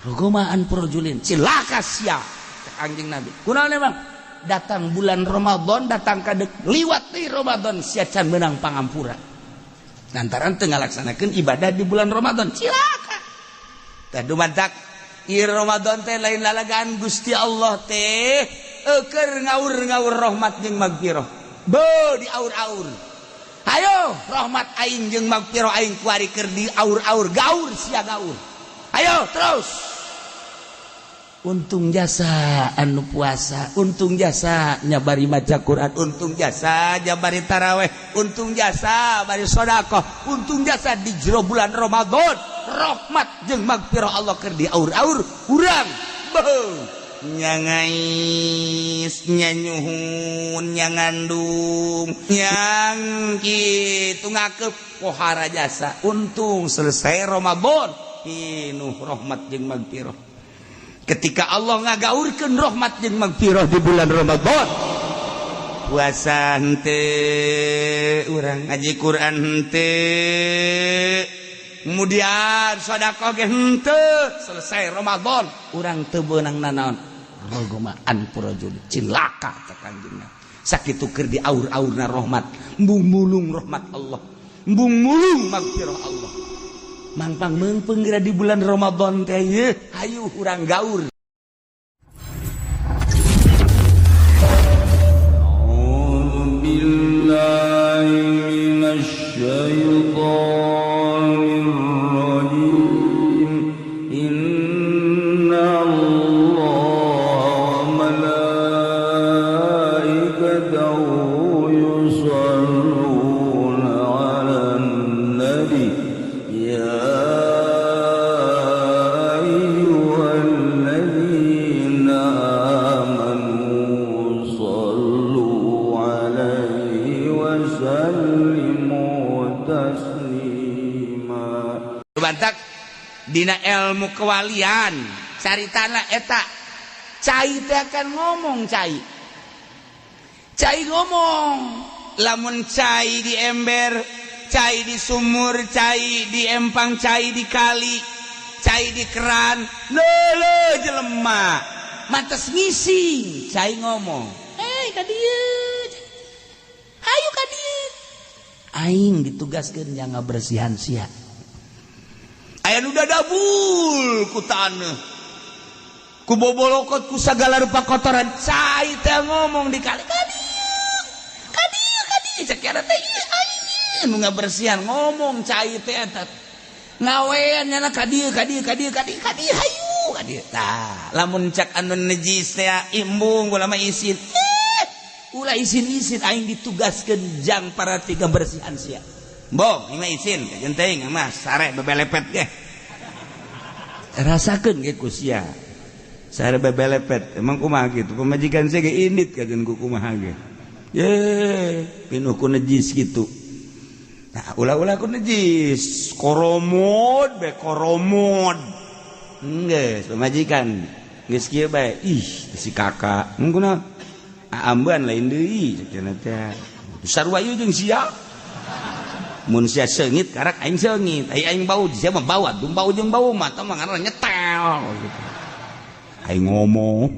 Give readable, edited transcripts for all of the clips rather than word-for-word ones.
Rogoma anfu rajulin, cilaka sia, cek Anjing Nabi. Kunaon emang? Datang bulan Ramadan, datang kadek liwat di Ramadan, sia can menang pangampura lantaran teu ngalaksanakeun ibadah di bulan Ramadan, cilaka. Tah, dumantak ieu Ramadan teh lain lalagaan. Gusti Allah teh keur ngaur-ngaur rahmat jeung magfirah, be diaur-aur. Ayo, rahmat aing jeung magfirah aing kuari keur diaur-aur, gaur sia, gaur, ayo terus. Untung jasa anu puasa, untung jasa nyabari maca Quran, untung jasa jabari taraweh, untung jasa bari sodakoh, untung jasa di jero bulan Ramadan rahmat jeung magfirah Allah keur diaur-aur. Urang beuh nyangais, nyanyuhun, nyangandung, yang kitu ngakep pohara jasa. Untung selesai Ramadan pinuh rahmat jeung magfirah. Ketika Allah ngagaurkeun rahmat jeung magfirah di bulan Ramadan, puasa henteu urang, ngaji Quran henteu, kemudian sedekah ge henteu, selesai Ramadan urang teu beunang nanaon. Rogoma anfu rajul, cilaka cek Kanjeng. Sakitu keur diaur-aurna rahmat, embung mulung rahmat Allah, embung mulung magfirah Allah, mangpang meungpeung geura di bulan Ramadan teh ye. Hayu urang gaur. أعوذ بالله من الشيطان الرجيم. إن الله وملائكته يصلون على النبي، يا أيها الذين آمنوا صلوا عليه وسلموا تسليما. Bantak dina ilmu kewalian caritana eta cai teh akan ngomong, cai cai ngomong. Lamun cai di ember, cai di sumur, cai di empang, cai di kali, cai di keran, lele jelema mantes ngising, cai ngomong, "Hei, ka dieu, hayu ka dieu, aing ditugaskeun jang ngabersihan sia." Aya nu dadabul ku taneuh, ku bobolokot, ku sagala rupa kotoran. Cai teh ngomong di kali, "Ka dieu, ka dieu, ka dieu," cek era teh, "Ieu aing nu ngabersihan." Ngomong cai teh eta ngawean nyana, "Ka dieu, ka dieu, ka dieu, ka dieu, ka dieu, hayu ka dieu." Tah, lamun cak anu najis teh, "Embung, kula mah isin." "Eh, ulah isin-isin, aing ditugaskeun jang para tiga bersihan sia." "Bong, ini mah isin kajen teuing mah sare bebelepet ge." Rasakeun ge ku sia sare bebelepet. Emang kumaha kitu pamajikan sia ge indit kajen ku kumaha ge ye pinuh ku najis kitu. Nah, ulah-ulah ku najis, koromod be koromod. Geus pamajikan geus kieu bae, "Ih, si kakak kunaon ambean lain deui," cenah teh. Sarua ieu jeung sia, mun sia seungit karak aing seungit, ai aing bau, sia mah bau atuh, bau jeung bau mah tah mah ngaranna nyetel gitu. Aing ngomong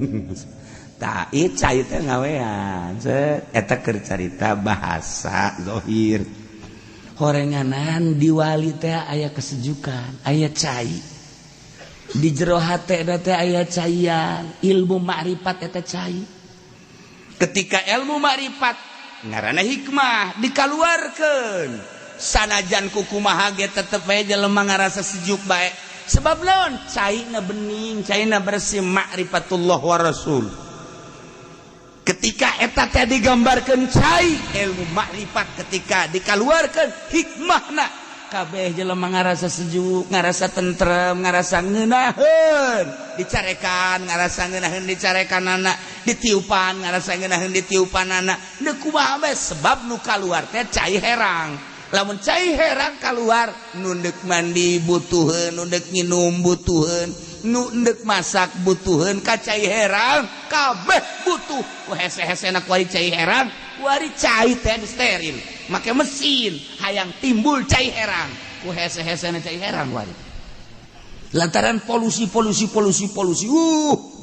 tah, ieu cai teh ngawean set. Eta keur carita bahasa zahir. Horenganan di wali teh aya kesejukan, aya cai di jero hate teh, aya caian ilmu makrifat. Eta cai, ketika ilmu makrifat ngaranna hikmah dikaluarkeun, sanajan kukumaha ge tetep bae jelema ngarasa sejuk bae. Sebab naon? Caina bening, caina bersih, makrifatullah wa rasul. Ketika eta teh digambarkeun cai ilmu makrifat, ketika dikaluarkeun hikmahna, kabeh jelema ngarasa sejuk, ngarasa tentrem, ngarasa ngeunaheun dicarekan, ngarasa ngeunaheun dicarekan anak, ditiupan ngarasa ngeunaheun ditiupan anak. Deuk kumaha bae, sebab nu kaluar teh cai herang. Lamun cai herang keluar, nu deuk mandi butuheun, nu deuk nginum butuheun, nu deuk masak butuheun ka cai herang, kabeh butuh. Ku hese-hesena kuari cai herang, kuari cai teh steril make mesin, hayang timbul cai herang, ku hese-hesena cai herang kuari. Lantaran polusi polusi polusi polusi.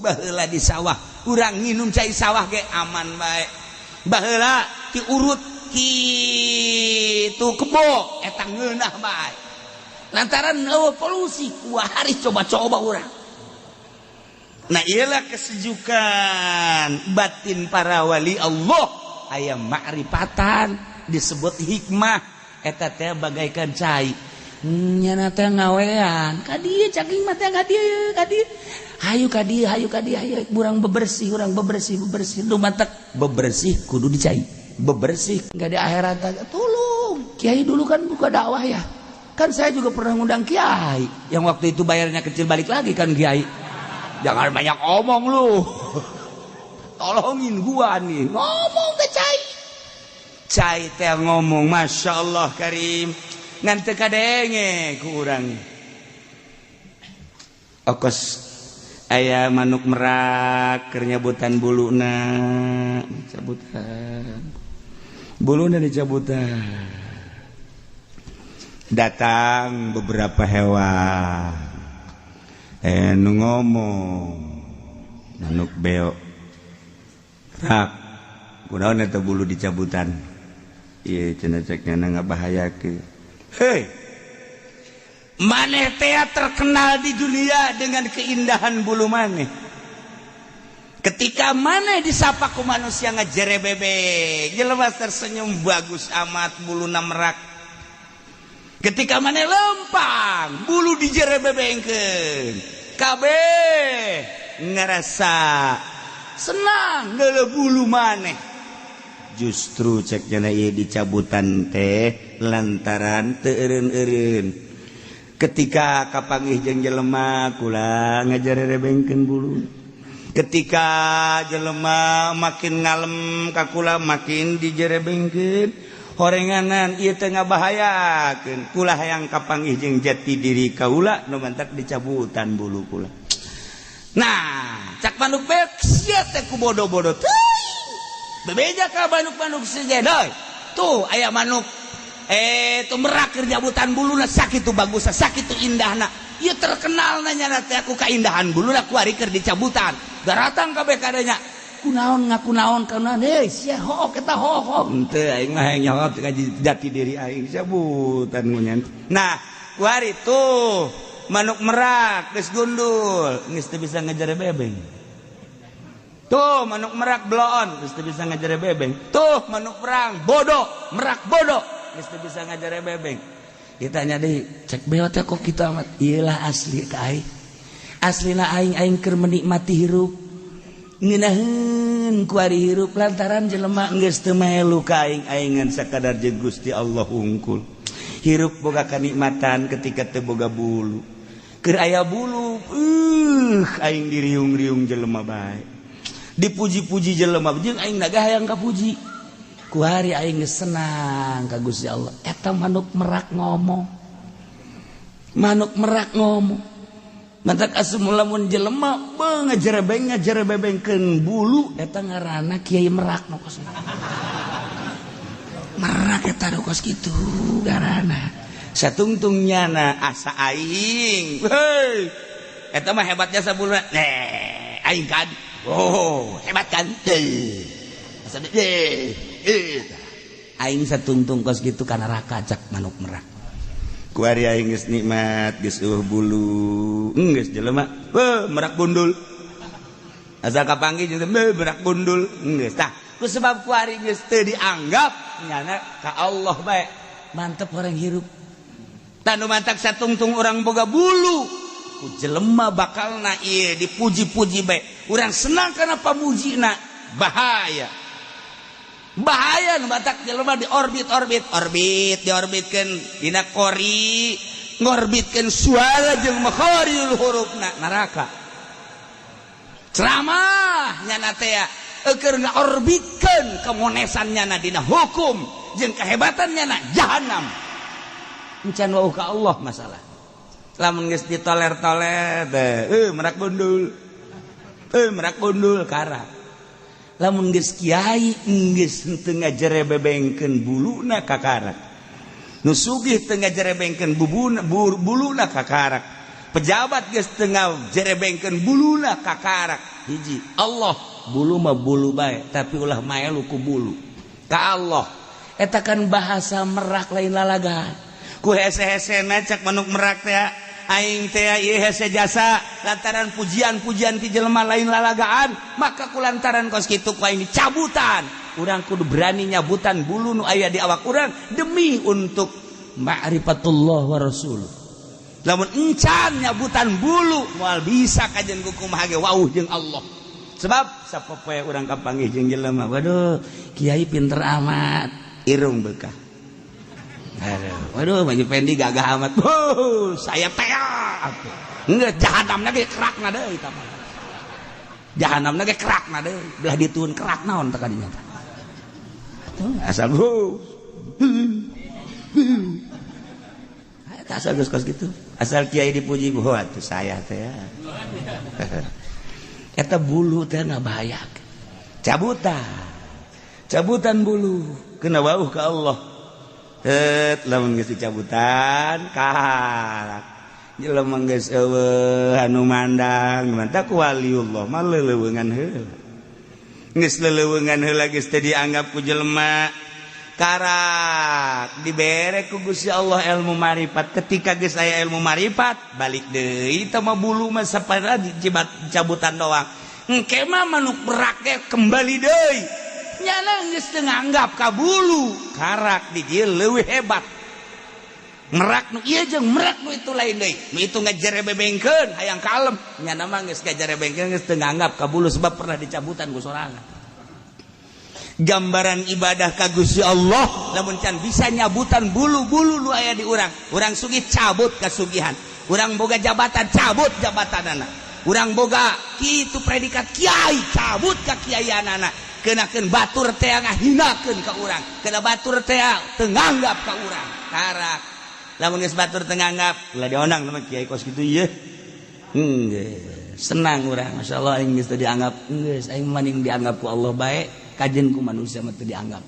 Baheula di sawah urang nginum cai sawah ge aman bae. Baheula diurut kitu kebo eta ngeunah bae. Lantaran eueuh polusi kuari coba-coba urang. Nah, iyalah kesejukan batin para wali Allah aya ma'rifatan disebut hikmah eta teh bagaikan cai nyana teh ngawean ka dieu caging mah teh ka dieu ka dieu hayu ka dieu hayu ka dieu hayu urang bebersih urang bebersih bebersih nu matak bebersih kudu dicai bebersih enggak di akhirat. Tolong kiai, dulu kan buka dakwah ya kan, saya juga pernah ngundang kiai yang waktu itu bayarnya kecil, balik lagi kan. Kiai, jangan banyak omong lu, tolongin gua nih. Ngomong ke cai, cai teh ngomong, "Masya Allah Karim," ngan teu kadenge ku urang. Okos aya manuk merak keur nyabutan buluna, cabutan buluna, dicabutan. Datang beberapa hewan nu ngomong manuk beo, "Rak, kunaon eta bulu dicabutan?" "Ieu," cenah, "cek nyana ngabahayakeun." "Hei, maneh teh terkenal di dunia dengan keindahan bulu maneh. Ketika maneh disapa ku manusia ngajerebebe, jelema tersenyum, bagus amat buluna merak. Ketika maneh lempang, bulu dijerebebengkeun, kabeh ngerasa senang neuleuh bulu maneh. Justru," cek nyana, "ieu dicabutan teh lantaran teu eureun-eureun. Ketika kapanggih jeung jelema kula ngajarebengkeun bulu. Ketika jelema makin ngalem ka kula makin dijerebengkeun. Horenganan ieu teh ngabahayakeun. Kula hayang kapanggih jeung jati diri kaula, nu mantak dicabutan bulu kula." Nah, cak manuk bek, "Sia teh ku bodoh-bodoh teuing bebeja ka manuk-manuk sejen. Heuy, tuh aya manuk tuh merak keur nyabutan buluna, sakitu bagusna, sakitu indahna. Ieu terkenal nanya teh aku kaindahan buluna, kuari keur dicabutan. Daratang kabeh kadanya, kunaon ngaku naon kunaon? Heuy sia, hook eta, hook henteu. Aing mah hayang nyaho ka jati diri aing, cabutan ngunyan." Nah, kuari tuh manuk merak geus gundul, geus teu bisa ngejar bebeng. Tuh manuk merak bloon, geus teu bisa ngajar bebeng. Tuh manuk perang bodoh, merak bodoh, geus teu bisa ngajar bebeng. Ditanya deui, cek beo teh, "Kok kitu amat?" "Iyalah, asli ka aing, aslina aing, aing keur menikmati hirup ngeunaheun kuari hirup lantaran jelema geus teu melu ka aing, aing ngan sakadar jeung Gusti Allah hungkul. Hirup boga kanikmatan ketika teu boga bulu. Keur aya bulu, aing diriung-riung jelema bae, dipuji-puji jelema, jeung aing naga hayang kapuji. Kuari aing geus senang ka Gusti Allah." Eta manuk merak ngomong, manuk merak ngomong. Mantak asup lamun jelema be ngajerebeng ngajerebengkeun bulu, eta ngaranna kiai merak. Nu kos merak eta nu kos kitu ngaranna. Satungtung nyana asa aing, heuy, eta mah hebatnya sabuluna. Eh, aing kan, oh, hebat kan? Heuh, asa eh eh aing satungtung kos kitu ka neraka, cak manuk merak. Kuari aing geus nikmat, geus eueuh bulu, geus jelema, "Beuh, merak gundul." Asal kapanggih jeung, "Beuh, merak gundul." Geus tah ku sebab kuari geus teu dianggap nyana ka Allah bae, mantep orang hirup. Tah, nu mantak satungtung orang boga bulu ku jelema bakalna ieu dipuji-puji bae, urang senang kana pamujina, bahaya, bahaya. Nu batak jelema di orbit orbit orbit, diorbitkeun dina kori, ngorbitkeun suara jeung makharijul hurufna, neraka. Ceramah nyana teh keur ngaorbitkeun kemonesan nyana dina hukum jeung kehebatan nyana, jahanam. Encan wau ka Allah masalah. Lamun geus ditoler-toler teh, "Eh, merak gundul, eh, merak gundul," kara. Lamun geus kiai geus henteu ngajerebebengkeun buluna, kakarak. Nu sugih teu ngajerebengkeun bubuna buluna, kakarak. Pejabat geus teu ngajerebengkeun buluna, kakarak hiji Allah. Bulu mah bulu bae, tapi ulah maelu ku bulu ka Allah. Eta kan bahasa merak, lain lalaga ku hese-hese. Cek manuk merak teh, aing teh ieu hese jasa lantaran pujian-pujian ti jelema, lain lalagaan. Maka ku lantaran kos kitu ku aing dicabutan. Urang kudu berani nyabutan bulu nu aya di awak urang demi untuk ma'rifatullah wa rasul. Lamun encan nyabutan bulu, moal bisa kajen ku kumaha ge wauh jeung Allah. Sebab sapopoe urang kapanggih jeung jelema, "Waduh, kiai pinter amat, irung bekah. Aduh, waduh, baju Fendi gagah amat." Oh, saya teh enggak jahanamna ge kerakna deui eta mah. Jahanamna ge kerakna deui, belah dituun kerak naon teh kadinya teh. Asal bu. Asal geus kos kitu. Asal kiai dipuji, "Bu, atuh saya teh." Eta bulu teh ngabahayak. Cabutan. Cabutan bulu kena wauh ke Allah. Het, lamun geus dicabutan karak. Jelema geus eueuh anu mandang, mantak waliullah mah leuleungan heula. Geus leuleungan heula, geus teu dianggap ku jelema. Karak dibere ku Gusti Allah ilmu marifat. Ketika geus aya ilmu marifat, balik deui teh mah bulu mah sapara cabutan doang. Engke mah manuk merak ge kembali deui. Nyana geus teu nganggap ka bulu. Karak di dieu leuwih hebat. Merak nu ieu jeung merak nu itu lain deui. Nu itu ngajerebebengkeun hayang kalem. Nyana mah geus ngajerebengkeun, geus teu nganggap ka bulu sebab pernah dicabutan ku sorangan. Gambaran ibadah ka Gusti Allah, lamun can bisa nyabutan bulu-bulu nu aya di urang. Urang sugih, cabut kasugihan. Urang boga jabatan, cabut jabatanana. Urang boga kitu predikat kiai, cabut ka kiaianana. Kenakeun batur teh ngahinakeun ka urang, kena batur teh teu nganggap ka urang. Karak lamun geus batur teu nganggap, ulah diondang sama kiai kos kitu ieu. Senang urang, masyaallah, aing geus teu dianggap. Geus aing maning dianggap ku Allah bae, kajen ku manusia mah teu dianggap.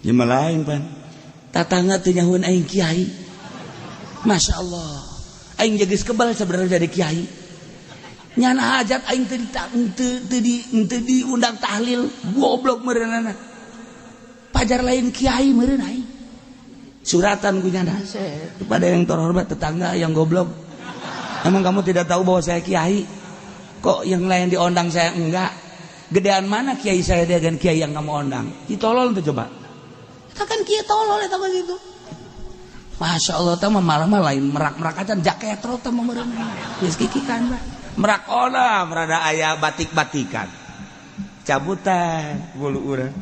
Ieu mah lain pan. Tatangga teu nyahueun aing kiai. Masya Allah. Aing geus kebal sebenarnya jadi kiai. Nyana hajat aing teu teu di teu diundang tahlil, goblok meureunana. Pajar lain kiai meureun aing. Suratan ku nyana kepada yang terhormat tetangga yang goblok. Emang kamu tidak tahu bahwa saya kiai? Kok yang lain diundang, saya enggak? Gedean mana kiai saya dengan kiai yang kamu undang? Ditolol tuh coba. Itu kan kiai tolol eta mah gitu. Masya Allah, teh mah malah mah lain merak-merak aja, jaketro teh mah meureun. Geus kikikan mah. Merak ona merada aya batik-batikan. Cabutan bulu urang.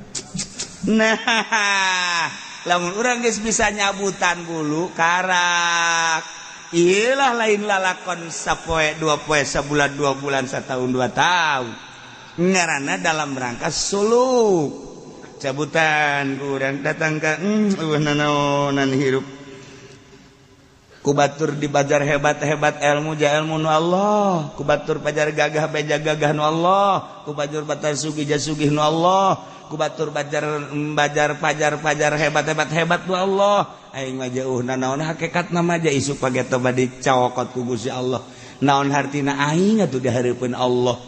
Nah, lamun urang geus bisa nyabutan bulu, karak. Iyalah, lain lalakon sapoe dua poe, sebulan 2 bulan, setahun 2 tahun. Ngaranna dalam rangka suluk. Cabutan kurang datang ke nanaonan hirup ku batur di bajar hebat-hebat ilmu ja ilmu nu Allah, ku batur pajar gagah beja gagah nu Allah, ku batur batar sugih ja sugih nu Allah, ku batur bajar bajar pajar pajar hebat-hebat hebat nu Allah. Aing mah jauh nanaon hakikat nama ja isuk pageto bade dicokot ku Gusti Allah. Naon hartina aing atuh di hareupeun Allah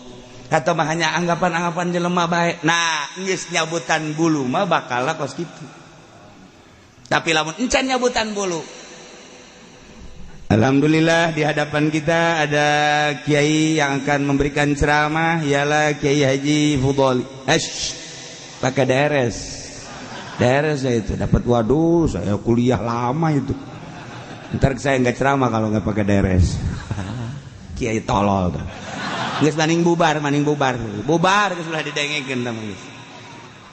atau mah hanya anggapan-anggapan jelema bae. Nah, geus nyabutan bulu mah bakal kos kitu. Tapi lamun encan nyabutan bulu. Alhamdulillah, di hadapan kita ada kiai yang akan memberikan ceramah, ialah Kiai Haji Fudoli. Esh, pakai deres. Deres ya itu dapat. Waduh, saya kuliah lama itu. Ntar saya nggak ceramah kalau nggak pakai deres. Kiai tolol tuh. Geus maning bubar, maning bubar. Bubar geus ulah didengekeun tah geus.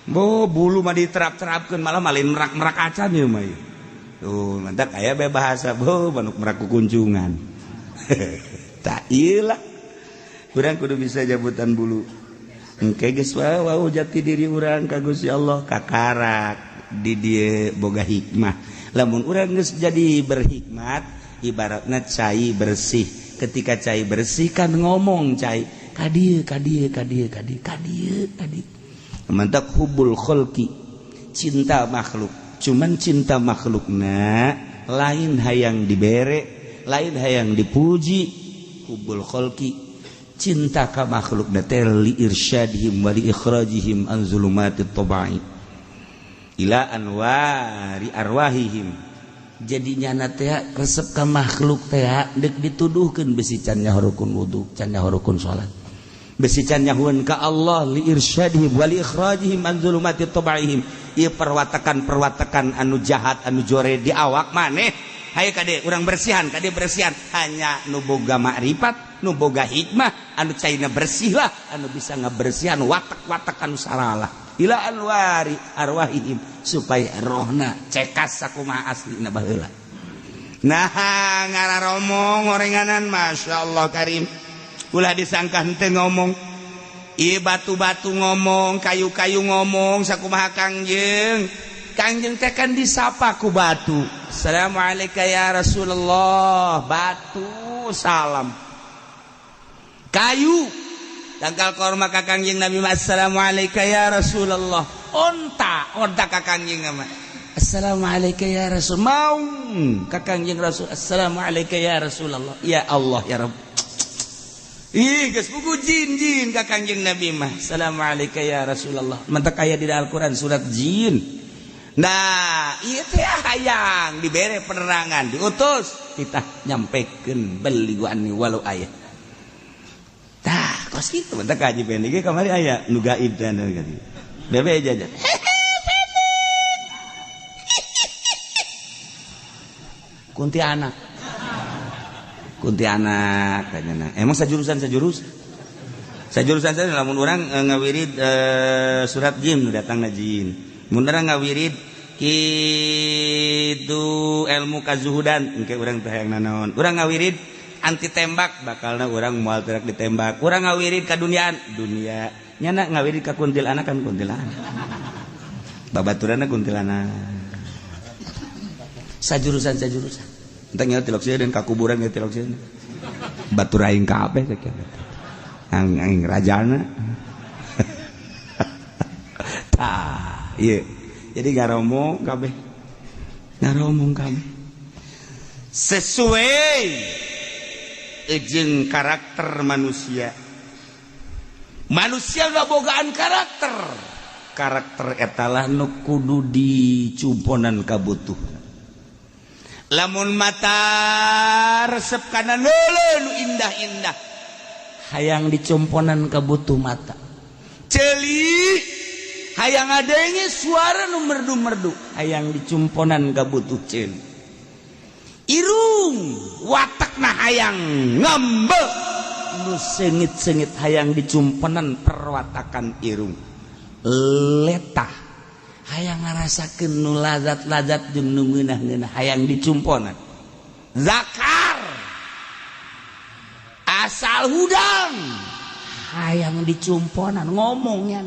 Bo bulu mah diterap-terapkeun, malah malin merak-merak acan ieu mah. Tuh, mantap aya be bahasa bo manuk merak kunjungan. Tak iyalah. Urang kudu bisa jabutan bulu. Engke geus wau jati diri urang ka Gusti Allah, kakarak di dieu boga hikmah. Lamun urang geus jadi berhikmat, ibaratna cai bersih. Ketika cai bersih kan ngomong cai ka dieu, ka dieu, ka dieu, ka dieu, ka dieu, ka dieu. Mantap hubul kholqi, cinta makhluk. Cuman cinta makhlukna lain hayang dibere, Lain hayang dipuji. Hubbul khalqi cinta ka makhluk teh li irsyadihim wa li ikhrajihim an zulumatit tabai ila anwari arwahihim. Jadi nyana teh resep ka makhluk teh deuk dituduhkeun besi can nyahorukun wudu, can nyahorukun salat. Besi can nyahueun ka Allah li irsyadihim wa li ikhrajihim an zulumati tabaihim. Ieu perwatakan-perwatakan anu jahat anu jore di awak maneh. Hayu kade urang bersihan, kade bersihan. Hanya nu boga makrifat, nu boga hikmah, anu caina bersih lah, anu bisa ngabersihan watak-watak anu saralah. Ila anwari arwahihim supaya rohna cekas sakumaha aslina baheula. Nah, ngararomong orenganan masyaallah karim. Ulah disangka henteu ngomong. Ieu batu-batu ngomong, kayu-kayu ngomong sakumaha Kangjeng. Kangjeng teh kan disapa ku batu. Assalamualaikum ya Rasulullah. Batu salam. Kayu tangkal korma ka Kangjeng Nabi, assalamualaikum ya Rasulullah. Onta, onta ka Kangjeng mah. Assalamualaikum ya Rasul. Maung ka Kangjeng Rasul. Assalamualaikum ya Rasulullah. Ya Allah ya Rabb. Ih, geus buku jin-jin ka Kangjeng Nabi mah. Assalamualaikum ya Rasulullah. Mantak aya di Al-Qur'an surat jin. Nah, ieu teh hayang dibere penerangan, diutus kita nyampekeun beli anni walau aya. Tah, kos kitu mantak kaji pendek ge kamari aya nu gaib teh anu kitu. Bebe jajan. Kuntianak. Kuntianak kayaknya. Emang sajurusan sajurusan saya lamun urang ngawirid surat jin datangna jin. Mun urang ngawirid kitu ilmu kazuhudan engke urang teh hayang nanaon. Urang ngawirid anti tembak bakalna urang moal terak ditembak. Urang ngawirid ka duniaan dunia. Nyana ngawirid ka kuntilanak kan kuntilanak. Babaturanna kuntilanak. Sajurusan sajurusan. Entah nyawa tilok sieun dan kakuburan nyawa tilok sieun. Batur aing kabeh sakieu. Aing rajana. Tah, ieu. Jadi ngaromong kabeh. Ngaromong kabeh. Sesuai jeung karakter manusia. Manusia ngabogaan karakter. Karakter eta lah nu kudu dicumponan kabutuh. Lamun mata resep kana leuleuh nu indah-indah hayang dicumponan kabutuh mata. Ceuli hayang adenge suara nu merdu-merdu hayang dicumponan kabutuh ceuli. Irung watakna hayang ngambe nu seungit-seungit hayang dicumponan perwatakan irung. Letah hayang ngarasakeun nu lazat-lazat jeung nu ngeunah-ngeunah hayang dicumponan. Zakar asal hudang hayang dicumponan ngomongnya.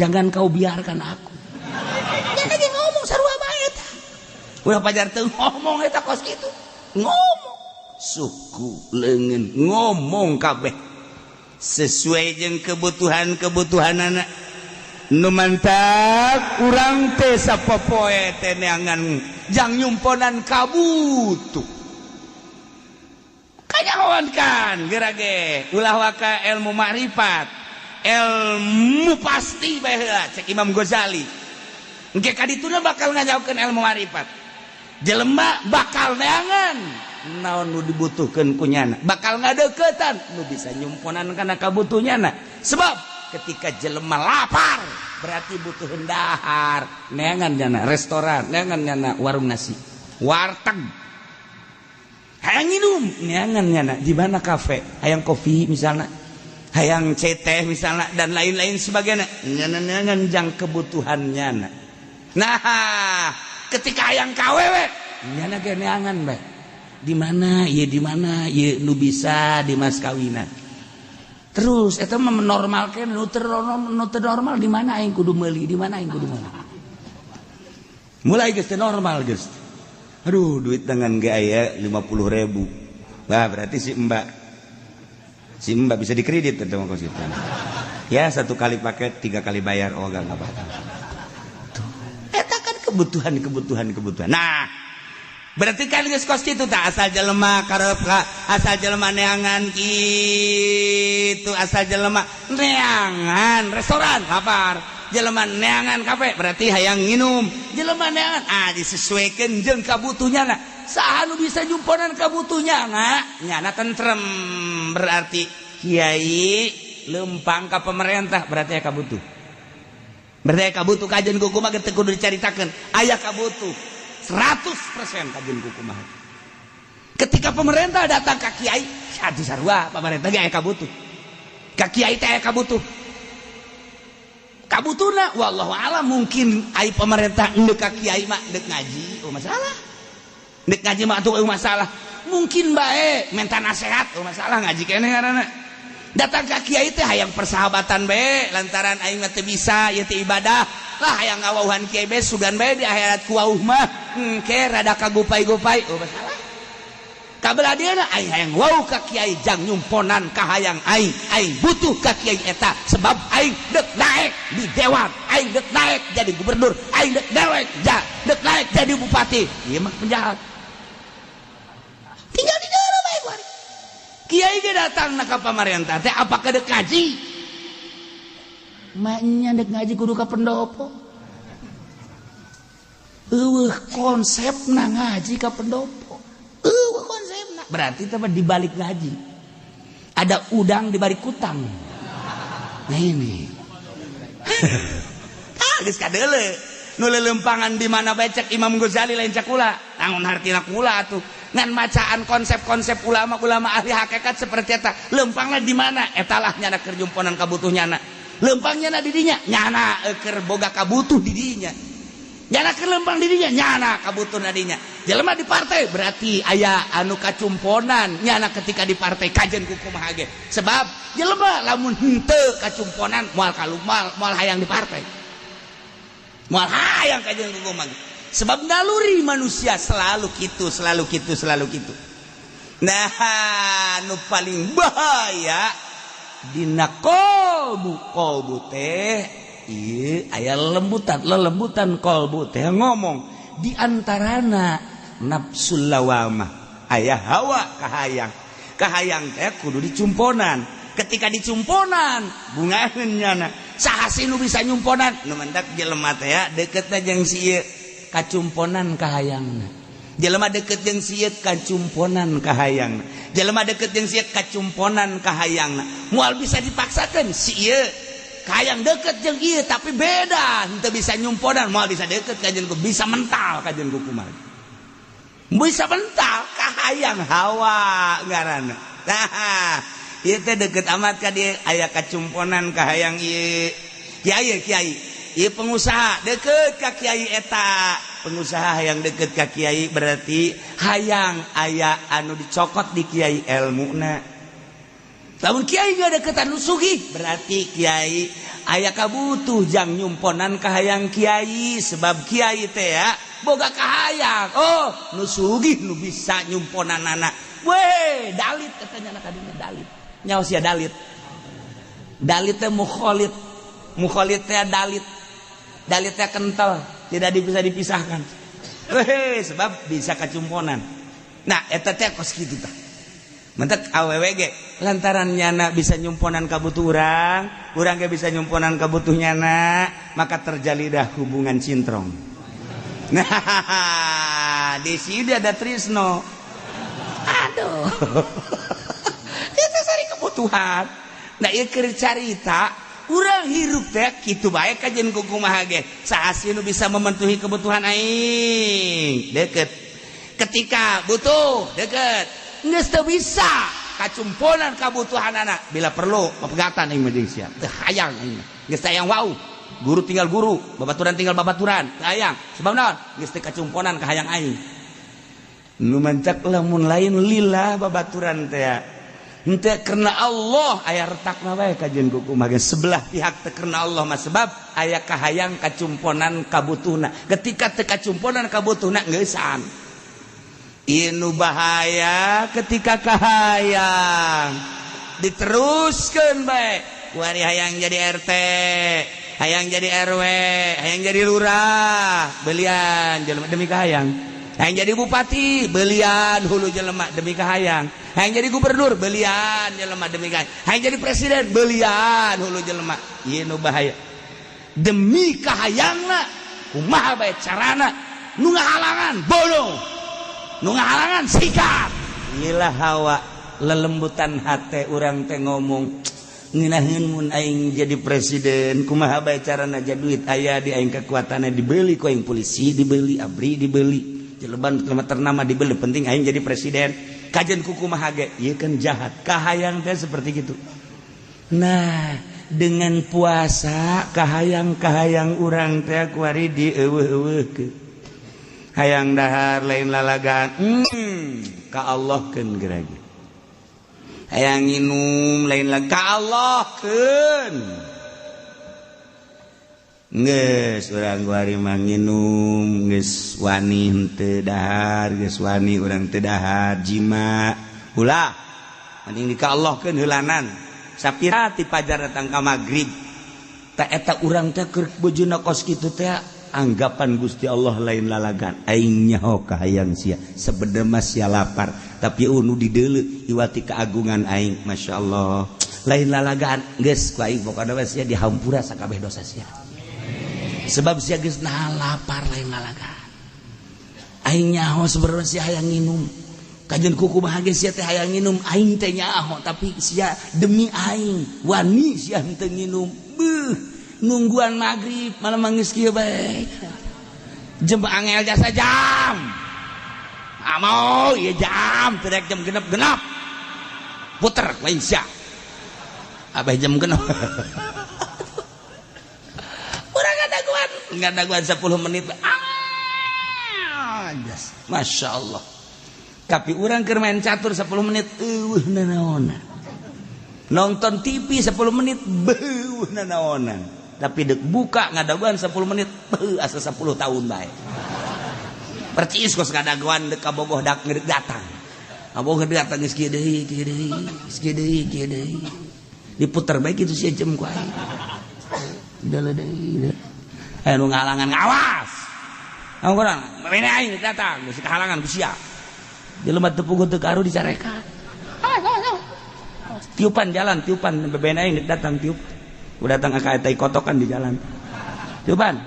Jangan kau biarkan aku. Nya lagi ngomong sarua bae eta. Ulah pajar teu ngomong eta kos kitu. Ngomong suku leungeun ngomong kabeh sesuai jeung kebutuhan-kebutuhanana. Nu mantak urang teh sapopoe teh neangan jang nyumponan kabutuh. Kanyahoan kan geura ge ulah waka ilmu makrifat, ilmu pasti bae heula cek Imam Ghazali. Engke ka dituna bakal ngajaukeun ilmu makrifat. Jelema bakal neangan naon nu dibutuhkeun ku nyana, bakal ngadeukeutan nu bisa nyumponan kana kabutuhnyana. Sebab ketika jelema lapar berarti butuh dahar, neangan nyana restoran, neangan nyana warung nasi, warteg, hayang minum neangan nyana di mana kafe, hayang kopi misalnya, hayang ceteh misalnya dan lain-lain sebagainya, nyana neangan jang kebutuhan nyana. Nah, ketika hayang kawewe nyana ge neangan bae di mana ieu, di mana ieu nu bisa di mas kawinan. Terus eta mah menormalkeun nu teu normal di mana aing kudu meuli, di mana aing kudu meuli. Mulai geus teu normal geus. Aduh, duit dengan ge aya 50.000. Bah, berarti si Mbak bisa dikredit eta mah kos kitu. Ya, satu kali paket, 3 kali bayar, oh enggak apa-apa. Tuh. Eta kan kebutuhan. Nah, Berarti kan geus kos kitu tah, asal jelema karep, asal jelema neangan kitu, asal jelema neangan restoran lapar, jelema neangan kafe berarti hayang nginum, jelema neangan disesuaikan jeung kabutuhnya. Nah, saha nu bisa nyumponan kabutuhnya na nyana tentrem, berarti kiai lempang ka pemerintah berarti aya kabutuh, berarti aya kabutuh. Kajeun kumaha teu kudu dicaritakeun, aya kabutuh 100% kajeun kumaha. Ketika pemerintah datang ka kiai, aduh, sarua pemerintah ge aya kabutuh ka kiai teh, aya kabutuh. Kabutuhna wallahu alam, mungkin ai pemerintah ndek ka kiai mah ndek ngaji, oh masalah, ndek ngaji mah atuh masalah, mungkin bae minta nasihat, oh masalah, ngaji keneh ngaranna. Datang ka kiai teh hayang persahabatan bae, lantaran aing mah teu bisa ieu teh ibadah lah, hayang ngawauhan kiai bae, sugan bae di akhirat ku wauh mah engke rada kagupai-gupai, oh masalah. Kabelah dia aing hayang wau ka kiai jang nyumponan kahayang aing, aing butuh ka kiai eta sebab aing dek naik di dewan, aing dek naik jadi gubernur, aing dek naik ja dek naik jadi bupati. Ieu mah penjahat tinggal di dalam bae kuari. Kiai ge datang na ka pamarentah teh apakah dek ngaji? Maknya dek ngaji kudu ka pendopo. Eueuh konsepna ngaji ka pendopo. Eueuh konsepna. Berarti teh di balik ngaji ada udang di balik kutang. Nah, ini. Ah, geus kadeule. Nu lelempangan di mana bae cek Imam Ghazali, lain cek kula. Naon hartina kula atuh? Ngan macaan konsep-konsep ulama-ulama ahli hakikat seperti eta. Lempangna di mana? Eta lah nyana keur jumponan kabutuh nyana. Lempangnya na di dinya, nyana keur boga kabutuh di dinya. Nyana keur lempang di dinya, nyana kabutuh na dinya. Jelema di partai berarti aya anu kacumponan nyana ketika di partai, kajen ku kumaha ge. Sebab jelema lamun henteu kacumponan moal kalumal, moal hayang di partai. Moal hayang kajen ku kumaha ge. Sebab naluri manusia selalu gitu, selalu gitu, selalu gitu. Nah, nu paling bahaya dina kolbu, kolbu teh ieu aya lembutan, lelembutan kolbu teh ngomong di antarana nafsul lawamah, aya hawa kahayang. Kahayang teh kudu dicumponan. Ketika dicumponan bungaheun nyana. Saha sih nu bisa nyumponan? Nu mendak jelema teh ya deketna jeung si ieu kacumponan kahayangna, jelema deket jeung si ieu kacumponan kahayangna, jelema deket jeung si ieu kacumponan kahayangna. Moal bisa dipaksakan. Si ieu kahayang deket jeung ieu tapi beda, henteu bisa nyumponan, moal bisa deket kajeun ku, bisa mental kajeun ku kumaha, bisa mental kahayang, hawa ngaranna. Nah, ieu teh deket amat ka dieu aya kacumponan kahayang ieu. Kiai, kiai ieu pengusaha deket ka kiai eta, pengusaha yang deket ka kiai berarti hayang aya anu dicokot di kiai elmuna. Lamun kiai gak deket anu sugih berarti kiai aya kabutuh jang nyumponan kahayang kiai, sebab kiai teh ya boga kahayang, oh nu sugih nu bisa nyumponan anak. Weh, dalit katanya anak kadinya, dalit nyawa sia, dalit, dalit teh mukholid, mukholid teh dalit, dalit teh kental, tidak bisa dipisahkan. Weh, sebab bisa kacumponan. Nah, eta teh kos kitu tah. Mentek awewe ge lantaran nyana bisa nyumponan kabutuh urang, urang ge bisa nyumponan kabutuh nyana, maka terjalidah hubungan cintrong. Nah, di sini ada Trisno. Aduh. Itu sari kebutuhan. Nah, ieu keur carita urang hirup teh kitu bae kajeun ku kumaha ge. Saha sih nu bisa memenuhi kebutuhan aing? Deket. Ketika butuh deket. Geus teu bisa kacumponan kabutuhan anak, bila perlu pepegatan aing mah jeung sia. Teu hayang aing. Geus hayang wau. Guru tinggal guru, babaturan tinggal babaturan, teu hayang. Sebab naon? Geus teu kacumponan kahayang aing. Nu mancak lamun lain lillah babaturan teh henteu karena Allah aya retakna bae kajeun ku kumaha, sebelah pihak teu karena Allah mah, sebab aya kahayang kacumponan kabutuhna. Ketika teu kacumponan kabutuhna, geusan. Ieu nu bahaya ketika kahayang diteruskeun bae. Kuari hayang jadi RT, hayang jadi RW, hayang jadi lurah, belian jelema demi kahayang. Hayang jadi bupati, belian hulu jelema demi kahayang. Hayang jadi gubernur, belian jelema demi kahayang. Hayang jadi presiden, belian hulu jelema. Ieu nu bahaya. Demi kahayangna, kumaha bae carana, nu ngahalangan bodoh, nu ngahalangan sikat. Inilah hawa lelembutan hate urang teh ngomong ngeunaheun mun aing jadi presiden, kumaha bae carana, ja duit aya di aing, kekuatannya dibeli ku aing, polisi dibeli, ABRI dibeli, jeleban ternama dibeli, penting aing jadi presiden, kajen ku kumaha ge. Ieu kan jahat kahayang teh seperti gitu. Nah, dengan puasa kahayang-kahayang urang teh kuari dieuweuh-euweuhkeun. Hayang dahar lain lalagaan, ka Allah keun gerage. Hayang nginum lain lagi, ka Allah keun. Geus urang kuari mah nginum geus wani henteu dahar, geus wani urang teu dahar, jima ulah, mending di ka Allah keun heulanan. Sapira ti pajar datang ka magrib tak eta urang teh keur bojona kos kitu teh, anggapan Gusti Allah lain lalagan. Aing nyaho kahayang sia, sebenarnya mah sia lapar, tapi unu dideuleu iwati keagungan aing. Masya Allah, lain lalagaan. Geus ku aing pokona mah sia dihampura sakabeh dosa sia, sebab sia geus nahan lapar lain lalagaan. Aing nyaho sebenarnya sia hayang nginum, kajen kuku bahagia sia teh hayang nginum. Aing teh nyaho, tapi sia demi aing wani sia henteu nginum. Beuh, nungguan maghrib malah mangis kieu bae jam angel jasa jam amau ieu jam teu jam genep-genep puter lain sia abah jam genep. Urang ngadaguan ngadaguan 10 menit, ah jas, Masya Allah. Tapi urang keur main catur 10 menit eueuh nanaonan, nonton TV 10 menit beuh nanaonan, tapi dek buka ngadaguan 10 menit beuh asa 10 tahun bae. Percis kos ngadaguan dek ka bogoh dak ngedek datang, kabogoh datang geus kieu deui, kieu deui, geus kieu deui, kieu deui, diputer bae kitu sia jam ku aing. Udah deui aya nu ngahalangan, awas kamu kurang bene aing datang geus kahalangan ku sia. Jelema teu puguh teu karu dicarekan. Awas, awas, awas. Tiupan jalan, tiupan bebene aing datang, tiup. Udah datang ka eta kotokan di jalan. Tiupan.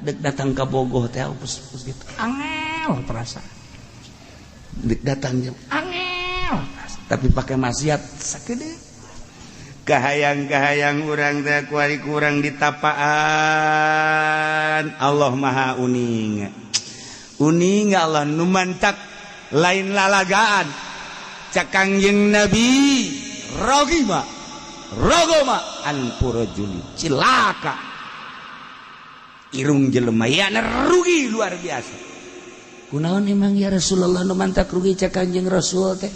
Dek datang ka Bogoh teh pus pus gitu. Angel perasaan. Dek datang jam angel. Tapi pakai maksiat sakedeung. Kahayang-kahayang urang teh kuari kurang ditapaan. Allah Maha uning. Uning Allah nu mantak lain lalagaan. Cak Kangjeng Nabi, rogima rogoma anfu rajulin, cilaka irung jelema ya rugi luar biasa. Kunaon emang ya Rasulullah nu mantak rugi? Cak Kanjeng Rasul teh,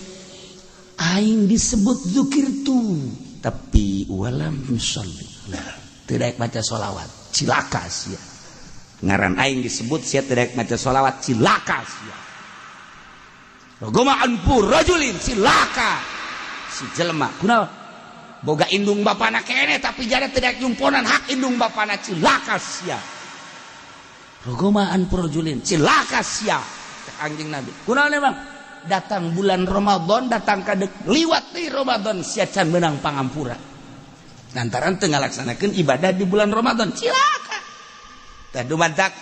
aing disebut zikir tu tapi walam yusolli, tidak baca sholawat, cilaka sia. Ngaran aing disebut sia tidak maca sholawat, cilaka sia. Rogoma anfu rajulin, cilaka si jelema. Kunaon? Boga indung bapana kene tapi jada tidak nyumponan hak indung bapana, cilaka sia. Rogoma anfu rajulin, cilaka sia. Cek Anjing Nabi, kunaon emang? Datang bulan Ramadan, datang ka dek liwat di Ramadan sia can menang pangampura lantaran teu ngalaksanakeun ibadah di bulan Ramadan, cilaka. Tah, dumantak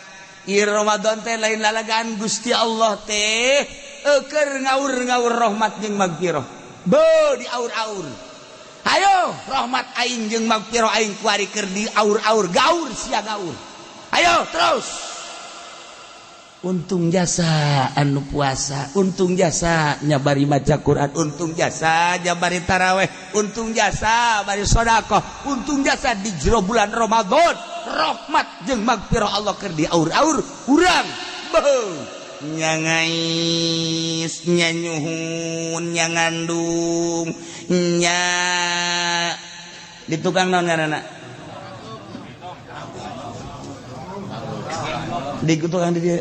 ieu Ramadan teh lain lalagaan. Gusti Allah teh eueur ngaur-ngaur rahmat jeung magfirah, beuh diaur-aur. Ayo rahmat aing jeung magfirah aing kuari keur diaur-aur, gaur sia gaur, ayo terus. Untung jasa anu puasa, untung jasa nyabari maca Quran, untung jasa jabari taraweh, untung jasa bari sodakoh, untung jasa di jero bulan Ramadan rahmat jeung magfirah Allah keur diaur-aur. Urang beuh nyangais, nyanyuhun, nyangandung nya di tukang naon ngaranna, di tukang di dia.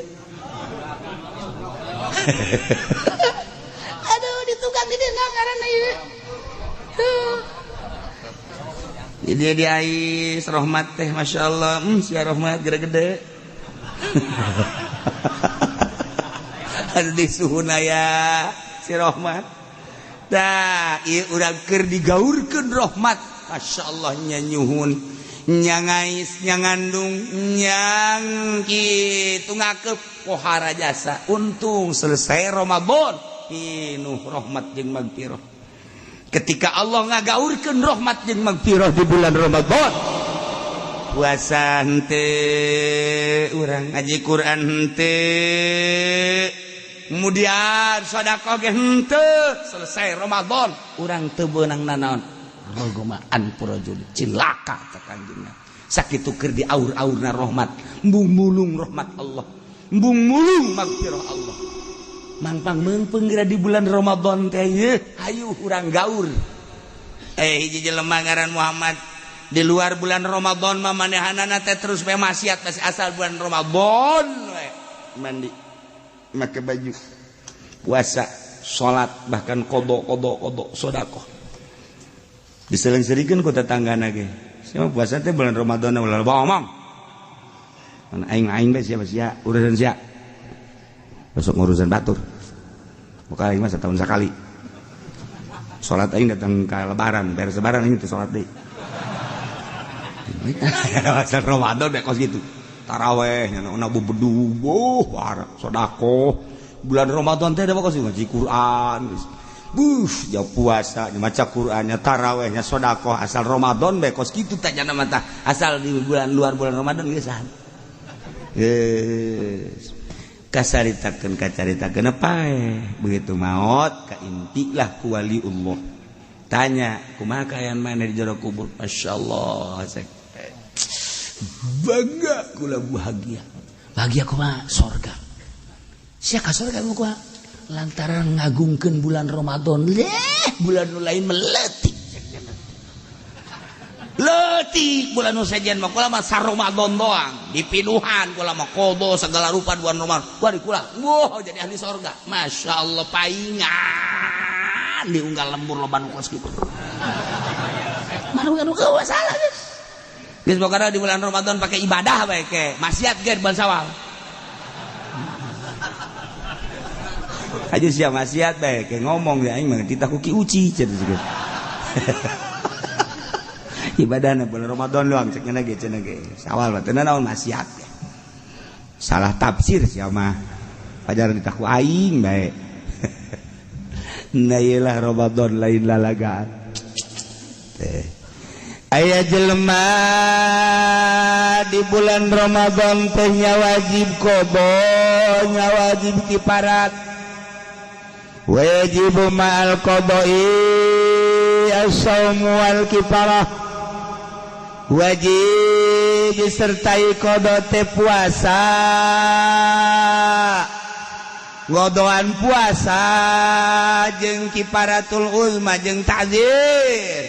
Aduh, di tukang di dia ngaranna ieu. Di dia di ais rahmat teh, Masya Allah, sia rahmat gede-gede. Di suhun aya si Rohmat. Tah, ieu urang keur digaurkeun rahmat. Masya Allah, nya nyuhun, nya ngais, nya ngandung, nyang kitu ngakep pohara jasa. Untung selesai Ramadan pinuh rahmat jeung magfirah. Ketika Allah ngagaurkeun rahmat jeung magfirah di bulan Ramadan, puasa henteu, urang ngaji Quran henteu, kemudian sedekah ge henteu, selesai Ramadan urang teu beunang nanaon, rogomaan purajul cilaka cek Kanjeng. Sakitu keur diaur-aurna rahmat, embung mulung rahmat Allah, embung mulung magfirah Allah. Mangpang meungpeung geura di bulan Ramadan teh yeuh, hayu urang gaur. Hiji jelema ngaran Muhammad, di luar bulan Ramadan mah manehanana teh terus bae maksiat, masih asal bulan Ramadan we mandi, make baju puasa, salat, bahkan qada qada qada, sedekah. Diseling-selingkeun ku tetanggana ge, "Sia puasa teh bulan Ramadan ulah ngomong." Mana aing aing bae sia sia, urusan sia. Besok ngurusan batur. Bukan, aing mah setahun sekali. Salat aing datang ke lebaran, beres lebaran aing teh salat deui. Asal Ramadan bae kos gitu. Taraweh nya na bebedu, boh, sedekah. Bulan Ramadan teh ada kos ngaji Quran. Buh, jauh puasa, maca Qurannya, tarawehnya, sedekah, asal Ramadan bae kos kitu teh jana mata. Asal di bulan luar bulan Ramadan geus. Geus. Kasaritakeun kacaritakeun pae. Begitu maot kaintilah ku waliullah. Tanya, kumaha kaayaan mana di jero kubur? Masya Allah, bangga kula, bahagia. Bahagia kumaha? Sorga. Sia ka sorga kumaha? Lantaran ngagungkeun bulan Ramadan. Leh, bulan nu lain meletik. Letik bulan nu sejen mah kula mah Ramadan doang. Dipinuhan kula mah qada segala rupa bulan Ramadan. Wah, di kula, wah, jadi ahli sorga. Masya Allah, paingan diunggal lembur loba nu kos kitu. Manu anu eueuh salah geus. Geus pokokna di bulan Ramadan pakai ibadah bae ke. Maksiat ge bulan Syawal. Aja sia maksiat bae ke ngomong ya aing mah titah ku Ki Uci cenah geus. Ibadahna bulan Ramadan doang cek ge cenah ge. Syawal mah teu naon maksiat. Salah tafsir sia mah. Pajar ditah ku aing bae. Nah ieu lah Ramadan lain lalagaan. Teh. Aya jelema di bulan Ramadan teh nya wajib qada, nya wajib kiparat. Wajib ma'al qada'i as-saumu wal kifarah. Wajib disertai qada teh puasa. Ngodoan puasa jeung kifaratul uzma jeung ta'zir.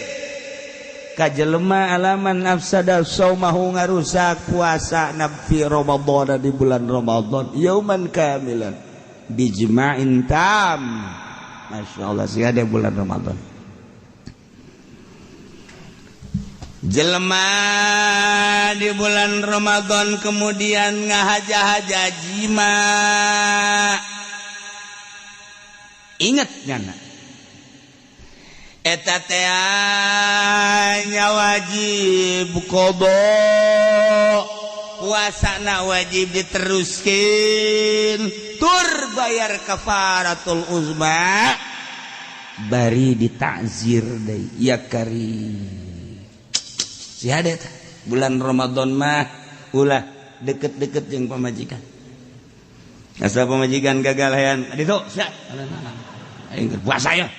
Kajelema alaman afsada saumahu ngarusak puasa nabi Ramadan di bulan Ramadan yauman kamilan bijma'in tam. Masya Allah, sih ada bulan Ramadan. Jelema di bulan Ramadan kemudian ngahaja-haja jima. Ingat nyana eta teh nya wajib qada, puasana wajib diteruskeun tur bayar kafaratul uzma bari ditakzir deui ya kari. Si hade teh bulan Ramadan mah ulah deket-deket jeung pamajikan. Asal pamajikan gagal hayan ditu sia aing keur puasa ya.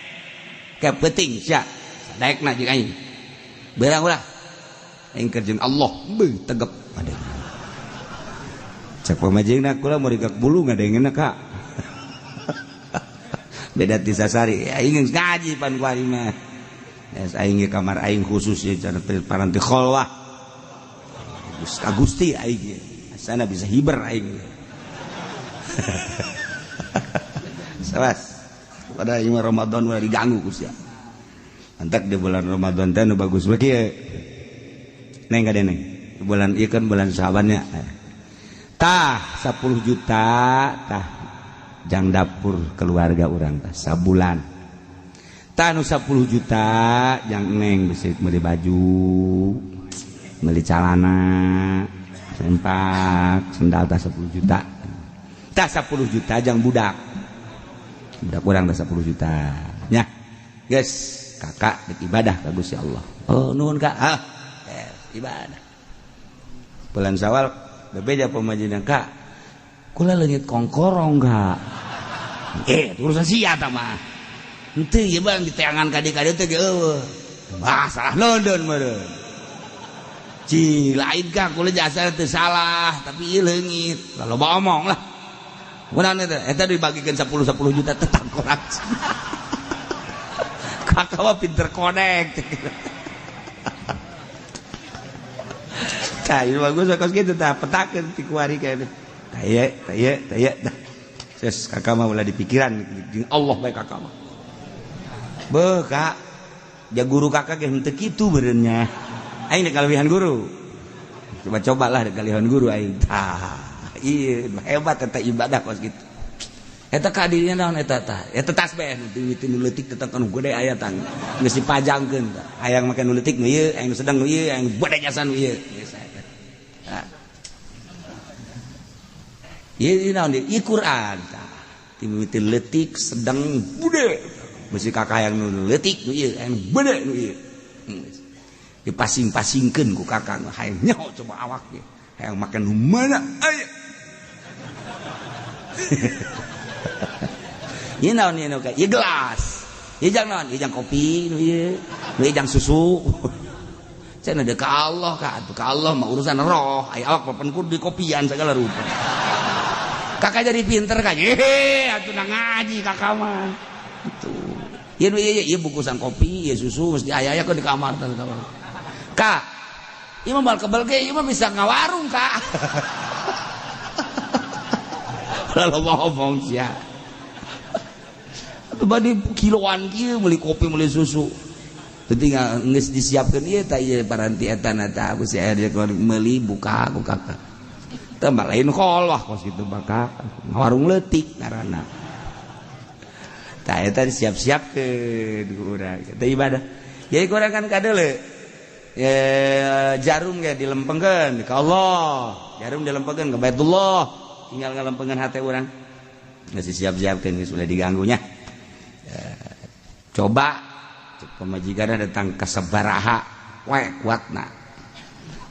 Kepeting sia daekna jeung aing. Beurang ulah aing keur jeung Allah beuh tegep ade. Cek pamajikna kula mau rigak bulu ngadengeuna ka. Beda ti sasari aing geus ngaji pan ku aing mah. Geus aing ge kamar aing khusus ye cenah paranti kholwah. Geus ka Gusti aing ge. Asana bisa hiber aing. Sawas. Pada aing mah Ramadan ulah diganggu ku sia. Antak di bulan Ramadan teh nu bagus mah kieu. Neng ka deneng. Bulan ieu kan bulan Syaban nya. Tah 10 juta tah. Jang dapur keluarga urang tah sabulan. Tah nu 10 juta jang neng bisi meuli baju, meuli calana, sempak, sendal tah 10 juta. Tah 10 juta jang budak. Budak urang tah 10 juta. Nya. Guys, kakak dek ibadah ka Gusti Allah. Oh, nuhun Kak. Ah, ibadah. Bulan Syawal bebeja pamajikan, Kak. Kula leungit kongkorong Kak. Urusan sia ta mah. Henteu ieu bang diteangan ka dieu teh ge eueuh. Wah, salah London meureun. Ci, lain Kak, kula jasa teu salah, tapi ieu leungit. Loba omong lah. Kunaon eta? Eta dibagikeun 10 10 juta tetap kurang. Kakak mah pinter konek. Tah, ieu bagus kos kitu tah petakeun ti kuari kae. Tah ieu, tah ieu, tah. Ses kakak mah ulah dipikiran jeung Allah bae kakak mah. Beuh, Kak. Ja guru kakak ge henteu kitu beureunnya. Aing dek kalebihan guru. Coba-cobalah dek kalebihan guru aing. Tah, ieu hebat eta ibadah kos kitu. Eta kadirnya naon eta tah? Eta tasbih nu mimiti nu leutik tetep anu gede aya tah. Geus dipajangkeun tah. Hayang make nu leutik nu ieu, hayang nu sedang nu ieu, hayang gede jasa nu ieu. Geus eta. Tah. Ieu naon ieu? Ieu Quran tah. Mimiti leutik sedang gede. Bisi kakak hayang nu leutik nu ieu, hayang gede nu ieu. Dipasing-pasingkeun ku kakak hayang nyaho coba awak ge. Hayang make nu mana aya. Ieu naon ieu ka? Ieu gelas. Ieu jang naon? Ieu jang kopi nu ieu. Nu ieu jang susu. Cenah deuk ka Allah ka atuh ka Allah mah urusan roh. Aya awak papan kudu dikopian segala rupa. Kakak jadi pinter ka. Hehe atuh na ngaji kakak mah. Tuh. Ieu nu ieu ieu bungkusan kopi, ieu susu mesti aya-aya di kamar tah kamar. Kak, ieu mah bal kebel ge ieu mah bisa ngawarung kak. Lalu ngomong sia. Badi kiloan kieu meuli kopi meuli susu. Teu geus disiapkeun ieu tah ieu paranti eta na tah aku si aya meuli buka ku kakak. Teh mah lain kol wah kos kitu mah warung leutik ngaranna. Tah eta disiap-siapkeun ku urang. Eta ibadah. Jadi ku urang kan kadeule. Jarum ge dilempengkeun ka Allah. Jarum dilempengkeun ka Baitullah. Tinggal ngalempengkeun hate urang. Geus disiap-siapkeun geus ulah diganggunya. Coba pemajikan datang ke sabaraha we kuatna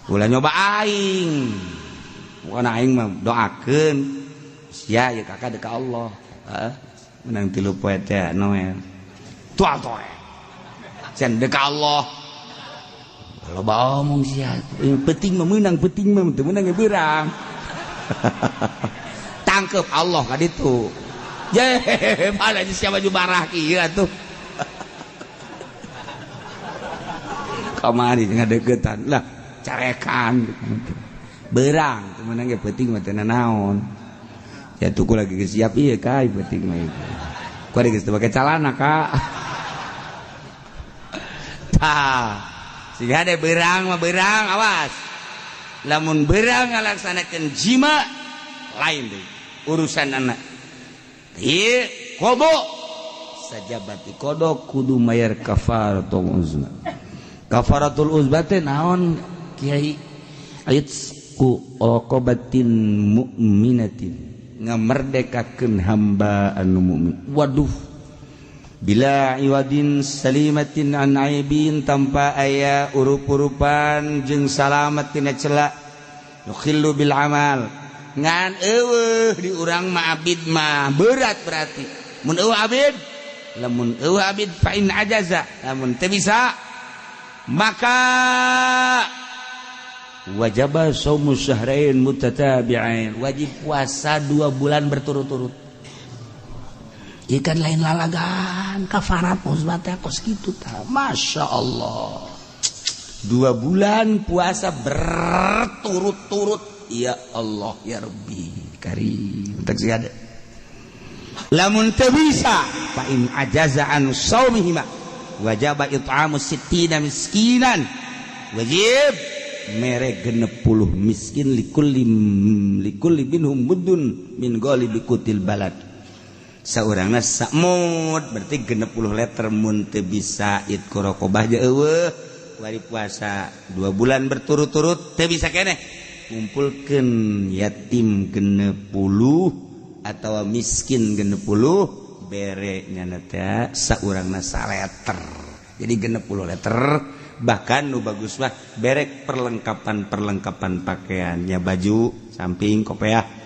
ulah nyoba aing bukan aing mah doakeun sia ya kakak deuk Allah heeh menang 3 poe teh Noel tual toe sen deuk Allah loba omong sia penting mah meunang penting mah teu meunang ge beurang tangkep Allah ka ditu. Ye, mana siapa baju barah kieu atuh. Kamari ngadeukeutan lah carekan berang teu meunang ge peuting mah teu nanaon. Ya tuku lagi geus siap ieu ka peuting mah ieu. Ku geus teu make calana ka. Tah, siga de berang mah berang awas. Lamun berang ngalaksanakeun jima lain deui urusan anak. Ieu kodo sajabati kodo kudu mayar kafaratul uzma. Kafaratul uzma teh naon kiai? Aitsku raqabatin mu'minatin, ngamerdekakeun hamba anu mukmin. Waduh, bila iwadin salimatin an aibin, tanpa aya urup-urupan jeung salamat tina cela, yukhillu bil amal. Ngan eueuh di urang mah abid mah berat berarti. Mun eueuh abid, lamun eueuh abid fa in ajaza, lamun teu bisa maka wajaba shaumu syahrain mutatabi'ain, wajib puasa 2 bulan berturut-turut. Ikan lain lalagan kafarat uzma teh kos kitu tah. Masya Allah, 2 bulan puasa berturut-turut. Ya Allah ya Rabbi karim. Tak ada. Lamun teu bisa fa in ajaza an shaumihima wajaba it'amu sittina miskinan, wajib mere 60 miskin likulli minhum muddun min ghalibi qutil balad. Saurangna samud berarti 60 liter mun teu bisa itqu raqabah je eueuh. Wari puasa 2 bulan berturut-turut teu bisa keneh. Ngumpulkeun yatim 60 atau miskin 60 bere nyana teh saurangna saleter. Jadi 60 liter bahkan nu bagus mah berek perlengkapan-perlengkapan pakaiannya baju samping kopeah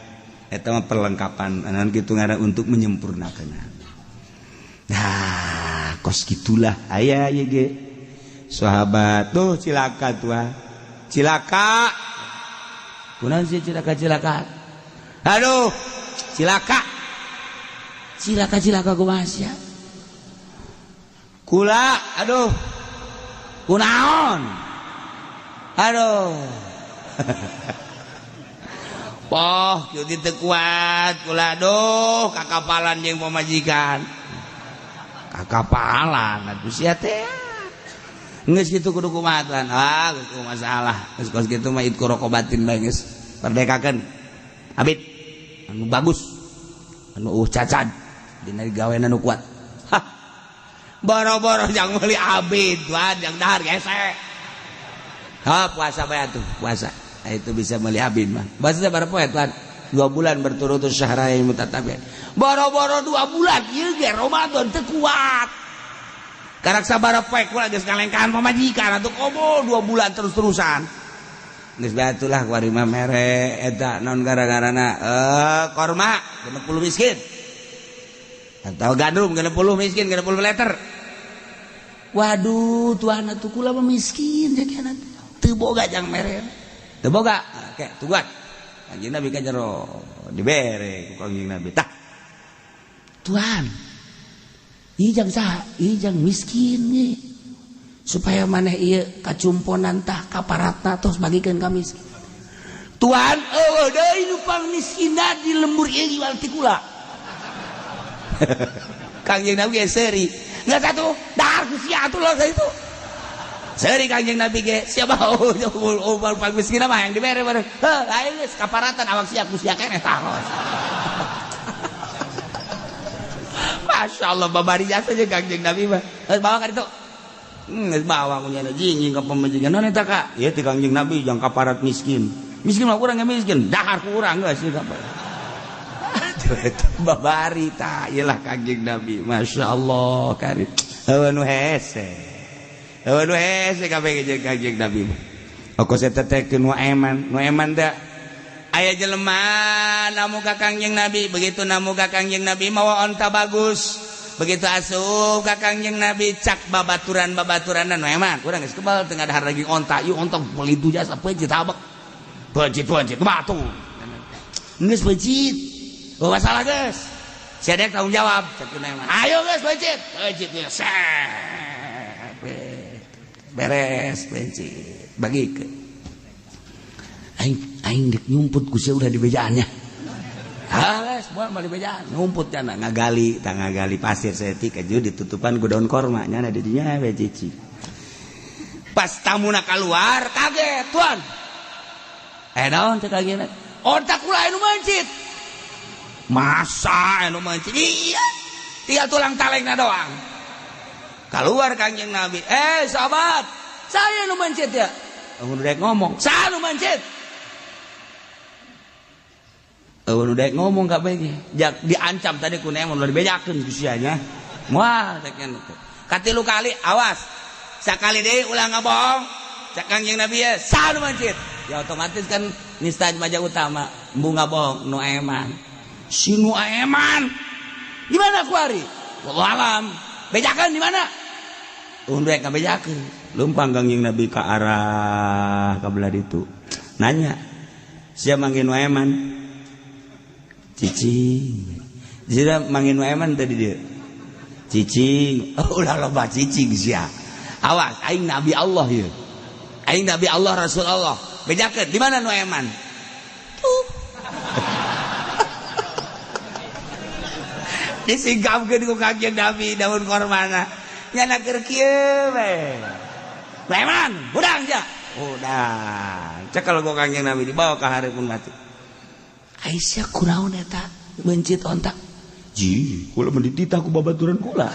eta mah perlengkapan anan kitu ngaran untuk menyempurnakan. Nah, kos gitulah aya ieu ge. Sahabat tuh cilaka tua. Cilaka. Kunaon sih cilaka-cilaka? Aduh, cilaka. Cilaka-cilaka kumaha sia? Kula, aduh. Kunaon? Aduh. Poh, kieu teu kuat kula aduh kakapalan jeung pamajikan. Kakapalan atuh sia teh. Geus kitu kudu kumaha tuan? Ah, geus kumaha masalah. Geus kos kitu mah itqu raqabatin bae geus. Merdekakeun. Abid anu bagus. Anu cacad dina gawean anu kuat. Hah. Boro-boro jang meuli abid tuan jang dahar gesek. Ha puasa bae atuh, puasa. Nah, itu bisa meuli abid mah. Bahasa berapa poe tuan? 2 bulan berturut-turut syahrain mutatabi'ain. Boro-boro 2 bulan ieu ge Ramadan teu kuat. Karak sabaraha poe kula geus ngalengkahan pamajikan atuh komo 2 bulan terus-terusan. Geus bae atulah kuari mah mere eta naon gara-garana korma 60 miskin. Atau gandum 60 miskin 60 liter. Waduh, tuan atuh kula mah miskin jeung teu boga jang mere. Teu boga, oke, tungguan. Kanjeng Nabi ka jero dibere ku Kanjeng Nabi. Tah. Tuan. Ieu jang saha? Ieu jang miskin ye. Supaya maneh ieu kacumponan tah kaparatna tos bagikeun ka miskin. Tuan, eueuh deui nu pang miskinna di lembur ieu jual ti kula. Kanjeng Nabi ge seuri. Geus atuh, dahar ku sia atuh loh itu. Seuri Kanjeng Nabi ge, siapa oh pang miskin mah yang dibere bareng. Heuh, aing geus kaparatan awak sia ku sia keneh taros. Masya Allah babari jasa jeung Kanjeng Nabi mah. Geus bawa ka ditu. Geus bawa ku nyana jingjing ka pamajikan. Naon eta ka? Ieu ti Kanjeng Nabi jang kaparat miskin. Miskin mah urang ge miskin, dahar ku urang geus ieu kaparat. Babari ta ieu lah Kanjeng Nabi. Masya Allah karim. Heueuh nu hese. Heueuh nu hese kabeh jeung Kanjeng Nabi mah. Okos eta teh nu eman, nu eman teh aya jelema namu ka Kangjeng Nabi, begitu namu ka Kangjeng Nabi mawa onta bagus. Begitu asup ka Kangjeng Nabi cak babaturan-babaturan nu eman. Urang geus kebal teu ngadahar lagi onta, ieu onta meuli tu jasa peuncit tabek. Peuncit-peuncit batu. Geus peuncit. Oh masalah geus. Sia dek tanggung jawab cak nu eman. Ayo geus peuncit. Peuncit geus. Beres peuncit. Bagikeun. Aing aing dek nyumput ku sia udah di bejaannya. Halas, moal mah di bejaan. Ngumput cenah ngagali, tah ngagali pasir saeutik aju ditutupan ku daun korma nya di dinya we cici. Pas tamuna kaluar kaget, tuan. Naon cek lagi onta kula anu mencit. Masa anu mencit? Iya. Tinggal tulang talengna doang. Keluar Kangjeng Nabi. Sahabat, saya nu mencit ya. Eueuh nu daek ngomong, saya nu mencit. Eueuh nu daek ngomong kabeh ge. Jak diancam tadi ku neemon ulah dibejakeun ku sia nya. Moal cek nya teh. Katilu kali awas. Sakali deui ulah ngabohong. Cek Kangjeng Nabi ya, saha nu mencit? Ya otomatis kan nista maja utama, embung ngabohong nu eman. Si nu eman. Di mana kuari? Wallahu alam. Bejakeun di mana? Eueuh ngabejakeun. Leumpang Kangjeng Nabi ka arah ka belah ditu. Nanya, sia manggil nu eman? Cicing. Sia manggil nu eman tadi dia. Cicing. Oh, ulah loba cicing sia. Awas, aing Nabi Allah ieu. Aing Nabi Allah Rasul Allah. Bejakeun di mana nu eman? Tuh. Disingkapkeun ku Kangjeng Nabi daun kormana. Nyana keur kieu we. Nu eman, hudang sia. Hudang. Cekel ku Kangjeng Nabi dibawa ka hareupeun mati. Aisyah kunaon eta mencit onta. Ji, kula mah dititah ku babaturan kula.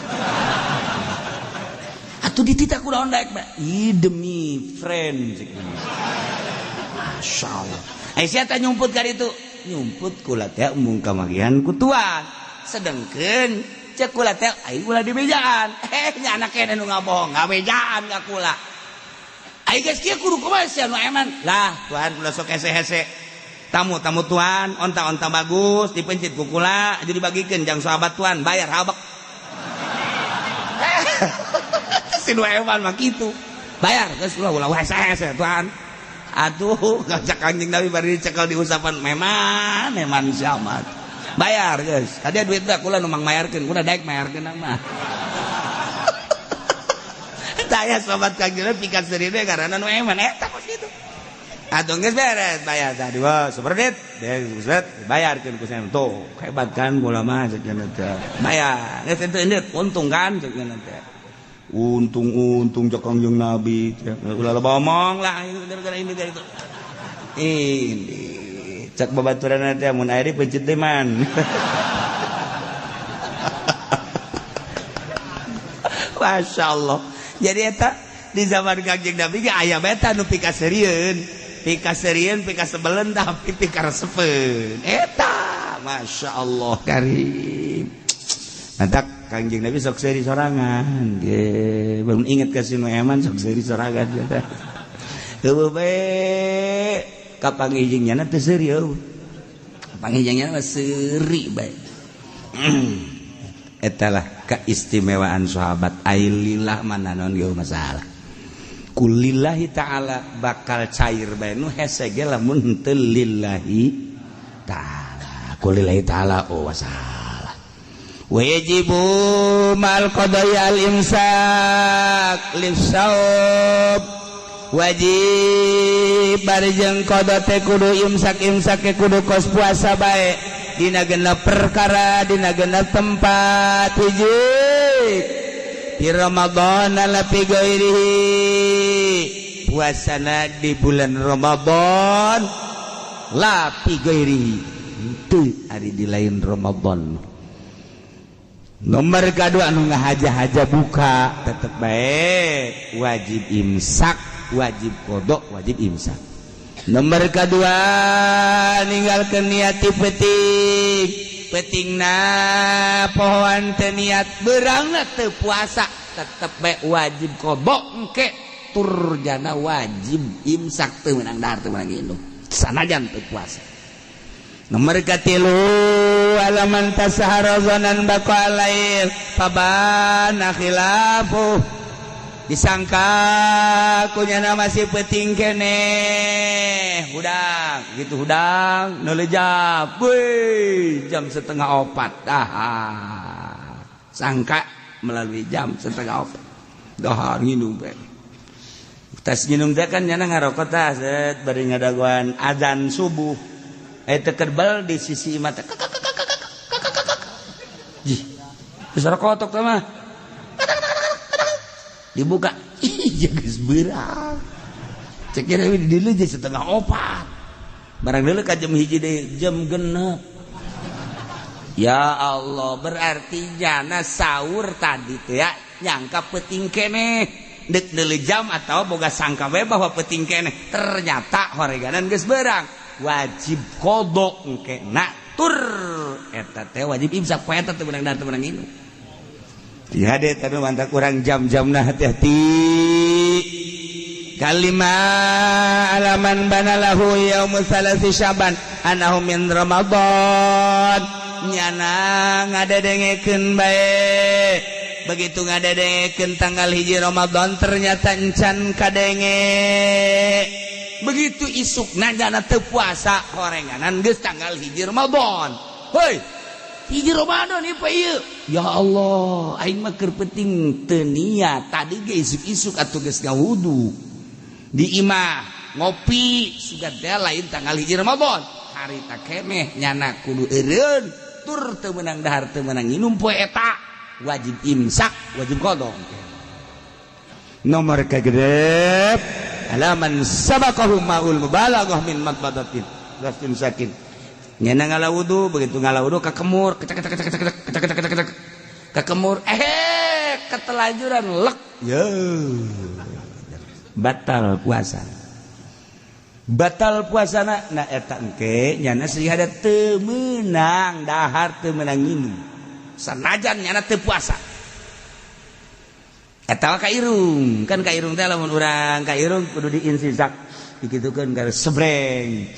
Atuh dititah ku naon daek bae? Ih, demi friend cek. Masya Allah. Eh, sia teh nyumput ka ditu. Nyumput kula teh embung kamagihan ku tuan. Sedengkeun cek kula teh aing ulah dibejaan. Eh, nya anak kene nu ngabohong, ngabejaan ka kula. Aing geus kieu kudu kumaha sia nu eman? Lah, tuan kula sok hese-hese. Tamu-tamu tuan, onta-onta bagus dipencit ku kula, jadi dibagikeun jang sahabat tuan, bayar habek. Si nu eman mah kitu. Bayar geus ulah ulah hese-hese tuan. Aduh, ngajak Kanjeng Nabi bari dicekel diusapan memang eman siamat. Bayar geus. Tadi duit teh kula nu mangmayarkeun, kula daek mayarkeun mah. Saya sobat Kanjeng Nabi pikaseuri teh karena nu eman eta kos kitu. Atuh geus beres bayar tadi wah superdit geus bayarkeun ku saya tuh hebat kan kula mah cek teh. Bayar geus teu indit untung kan cek teh. Untung-untung cek Kanjeng Nabi ulah loba omong lah gara-gara ini gara itu. Ini cek babaturan teh mun aya dipencet teh man. Masya Allah. Jadi eta di zaman Kanjeng Nabi ge aya beta nu pikaseurieun. Pikaseurieun, pikasebeleun tapi pikaresepeun. Eta Masya Allah karim. Mantak Kanjeng Nabi sok seuri sorangan. Ge belum inget ka si nu eman sok seuri sorangan. Heueuh bae kapanggih jeung nyana teu seuri eueuh. Kapanggih jeung nyana mah seuri bae. Etalah keistimewaan sahabat ailillah mana non ge masalah. Kulillahi ta'ala bakal cair bae nu hese ge lamun teu lillahi ta'ala. Kulillahi ta'ala oh masalah. Wajibu mal qada'i al imsak lisawab. Wajib barjeng qada teh kudu imsak imsak ke kudu kos puasa bae. Dina genep perkara dina genep tempat hiji di Ramadan la fi ghairihi puasana di bulan Ramadan la fi ghairihi teu ari di lain Ramadan. Nomor kedua anu ngahaja-haja buka tetep bae wajib imsak, wajib qada, wajib imsak. Nomor kedua ninggalkeun niat ti peuting. Peutingna pohoan teu niat beurangna teu puasa tetep bae wajib qada engke turjana wajib imsak teu meunang dahar teu meunang indung sanajan teu puasa. Nomor katilu alaman tasahara zanan baqa lail fabana khilafu disangka kunyana masih peuting keneh hudang gitu hudang neulejap weh jam 3:30 dah sangka melalui jam 3:30 dahar nginum bae tas nginum teh kan nyana ngarokok tah set bari ngadagoan azan subuh teu kerbel di sisi imah teh jih geus kotok teh mah dibuka ih geus beurang cek kira di dieu je 3:30 barang deuleu ka jam 1 deui jam 6. Ya Allah berarti jana sahur tadi teh ya nyangka peuting keneh deuk deuleu jam atau boga sangka we bahwa peuting keneh ternyata horeganan geus beurang wajib qada engke na tur eta teh wajib imsak poe eta teu meunang dahar teu meunang inum. Ya deh tapi mantap kurang jam-jamna hati-hati. Kalima alaman banalahu yaumu salasi syaban anahu min Ramadan nyana ngadedengekeun bae begitu ngadedengekeun tanggal 1 Ramadan ternyata encan kadenge begitu isukna nyana teu puasa horenganan geus tanggal 1 Ramadan. Hoi 1 Ramadan ieu ieu ya Allah aing mah keur penting teu niat tadi ge isuk-isuk atuh geus ngawudu di imah ngopi sudah teh lain tanggal 1 Ramadan harita keneh nyana kudu eureun tur teu meunang dahar teu meunang nginum poe eta wajib imsak wajib qada. Nomor kagedep alaman sabaqahu maul mubalaghah min matbadatin lastin sakin Nyana ngala wudu, begitu ngala wudu kakemur, kecek kecek kecek kecek kecek kecek kecek kecek kakemur, ketelajuran lek. Yo. Batal puasa. Batal puasana na eta engke nyana sehada teu meunang dahar, teu meunang nginum. Sanajan nyana teu puasa. Eta mah ka irung, kan ka irung teh lamun urang ka irung kudu diinsisak dikitukeun ka sebreng.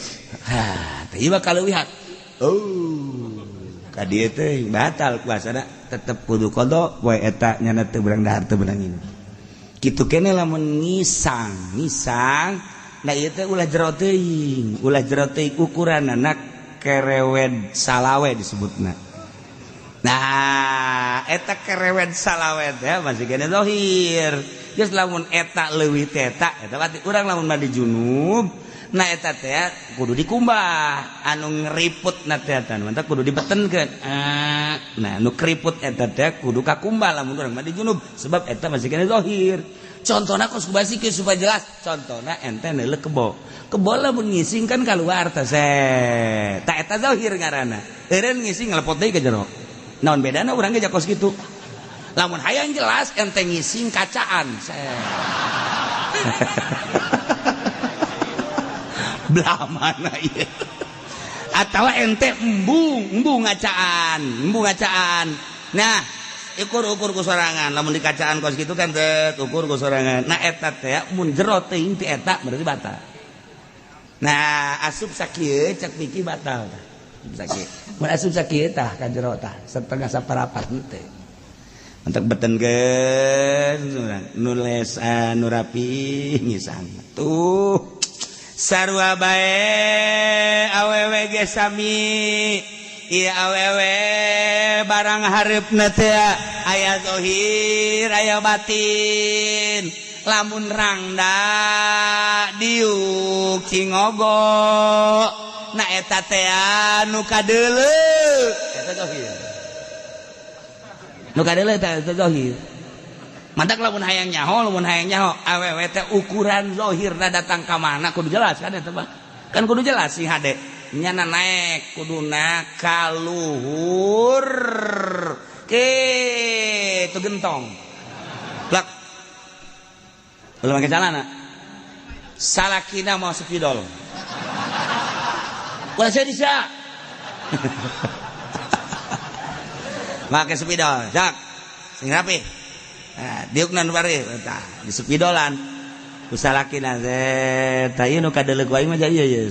Ha, teh ieu kaleuwihan. Oh, ka dieu teh batal puasana, tetep kudu qada poe eta nyana teu beurang dahar, teu beunang nginum. Kitu kene lamun ngisang, ngisang nah ieu teh ulah jero teuing, ulah jero teuing ukuranana kerewed salawe disebutna. Nah, eta kerewed salawe teh masih kene zahir. Geus lamun eta leuwih teh eta, eta berarti urang lamun mandi junub, nah eta teh kudu dikumbah, anu ngeriput na teh eta mantap kudu dibetenkeun. Nah, nu keriput eta teh kudu kakumbah lamun urang mandi junub sebab eta masih kene zahir. Contohna kos kubasikeun supaya jelas. Contohna ente neuleuh kebo. Kebo lamun ngising kan keluar teh set. Ta eta zahir ngaranna. Eureun ngising ngalepot deui ka jero. Naon bedana urang ge kos kitu. Lamun hayang jelas ente ngising kacaan. Set. Belah mana ieu? Atawa ente embung, embung ngacaan, embung ngacaan. Nah, ukur-ukur ku sorangan, lamun di kacaan kos kitu kan teh ukur ku sorangan. Nah eta teh mun jero teuing ti eta berarti batal. Nah, asup sakieu cek pikir batal tah. Sakieu. Mun asup sakieu tah ka jero tah setengah saparapat teh. Untuk betenkeun nules nu rapi ngisang. Tuh sarua bae awewe ge sami. Ieu awewe barang hareupna teh aya zahir aya batin. Lamun rangda diuk cingogo na eta teh nu kadeuleu eta zahir. Nu kadeuleu eta zahir. Mantak lamun hayang nyaho, lamun hayang nyaho awewe teh ukuran zahirna datang ka mana kudu jelas kan eta mah. Kan kudu jelas sih hade. Nyana naek kuduna kaluhur ke itu gentong. Plak. Belum pakai celana. Salakina mau spidol. Ulah saya bisa. Make spidol, jak. Sing rapi. Nah, diukna nu bari tah di spidolan. Ku salakina teh tah ieu nu kadeuleuh ku aing mah ieu ye.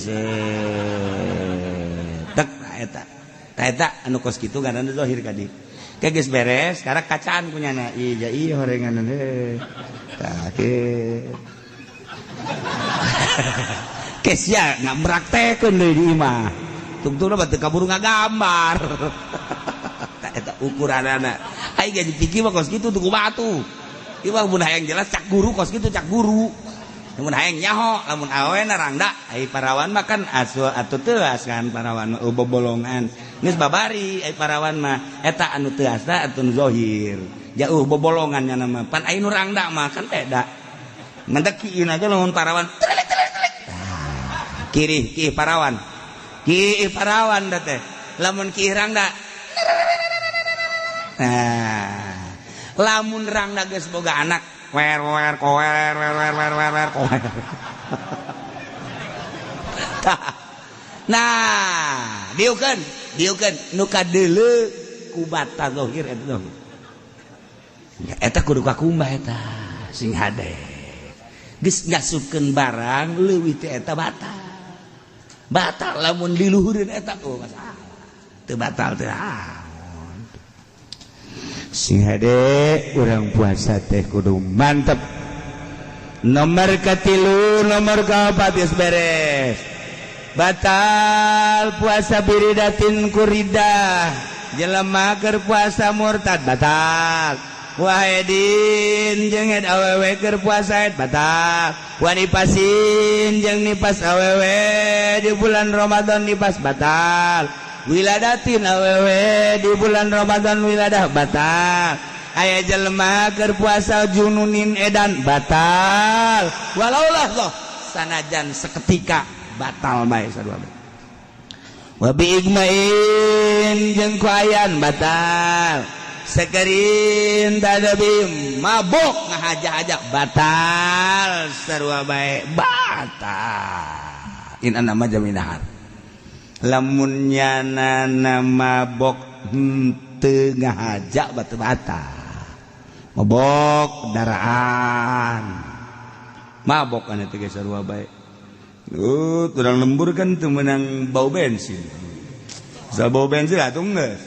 Tek eta. Tah eta anu kos kitu ngaranna zahir ka dieu. Ke geus beres, sekarang kacaan kunyana. Iya iya horengan teh. Tah kieu. Kesya nggak meraktekeun deui di imah. Tungtungna batu kaburu ngagambar. Tah eta ukuranana. Ai ge dipikir mah kos kitu tuku batu. Ieu mah mun hayang jelas cak guru kos kitu cak guru. Lamun hayang nyaho, lamun awena rangda, ai parawan mah kan asu atuh teuas kan parawan mah bobolongan. Geus babari ai parawan mah eta anu teuasna atuh nu zahir. Jauh bobolongan nya mah. Pan ai nu rangda mah kan beda. Mentek kieu aja lamun parawan. Telik telik telik. Kiri ki parawan. Ki parawan da teh. Lamun ki rangda. Nah, lamun rangda geus boga anak wer wer kower wer wer wer wer wer kower. Nah, diukeun, diukeun nu kadeuleu ku bata zahir eta zahir. Eta kudu kakumbah eta sing hade. Geus ngasupkeun barang leuwih teh eta batal. Batal lamun diluhureun eta oh masalah. Teu batal teh. Sing hade urang puasa teh kudu mantep. Nomor katilu, nomor kaopat geus beres. Batal puasa biridatin kuridah. Jelema keur puasa murtad batal. Wahedin jeung head awewe keur puasa head batal. Wanipasin jeung nipas awewe di bulan Ramadan nipas batal. Wiladatin awewe di bulan Ramadan wiladah batal. Aya jelema keur puasa jununin edan batal. Walaulah loh sanajan seketika batal bae sarua. Wa bi igmain jeung ku ayan batal. Sekerin tadabi mabok ngahaja-haja batal, sarua bae batal. In nama jaminahar. Lamun nyana mabok henteu ngahaja batu batal. Mabok daraan. Mabok kan itu ge sarua bae. Turang lembur kan teu meunang bau bensin. Sa bau bensin atuh geus.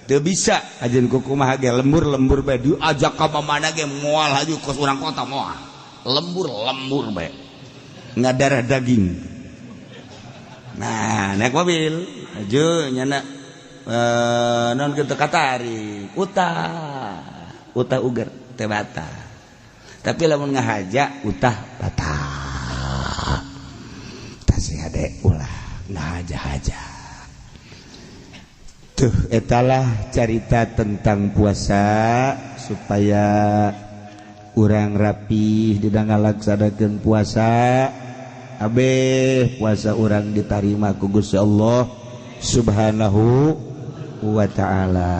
Teu bisa ajeun ku kumaha ge lembur-lembur bae diajak ka mana ge moal haju kos urang kota moal. Lembur-lembur bae. Ngadarah daging. Nah, naik mobil aju nyana non kitu katarik utah utah uger teh batal. Tapi lamun ngahaja utah batal. Tasih hade ulah ngahaja-haja. Tuh etalah carita tentang puasa supaya urang rapih di ngalaksanakeun puasa. Abeh puasa urang ditarima ku Gusti Allah Subhanahu wa ta'ala.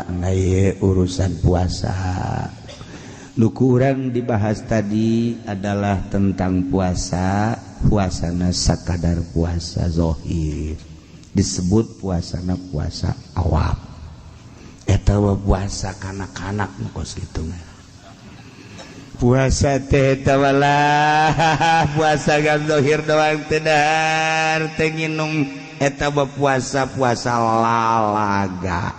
Nah, urusan puasa nu ku urang dibahas tadi adalah tentang puasa. Puasana sakadar puasa zohir disebut puasana puasa awam. Eta puasa kanak-kanak nu kos kitu. Puasa teh tawalah puasa gan zohir doang teu dahar teu nginum, eta puasa puasa lalaga.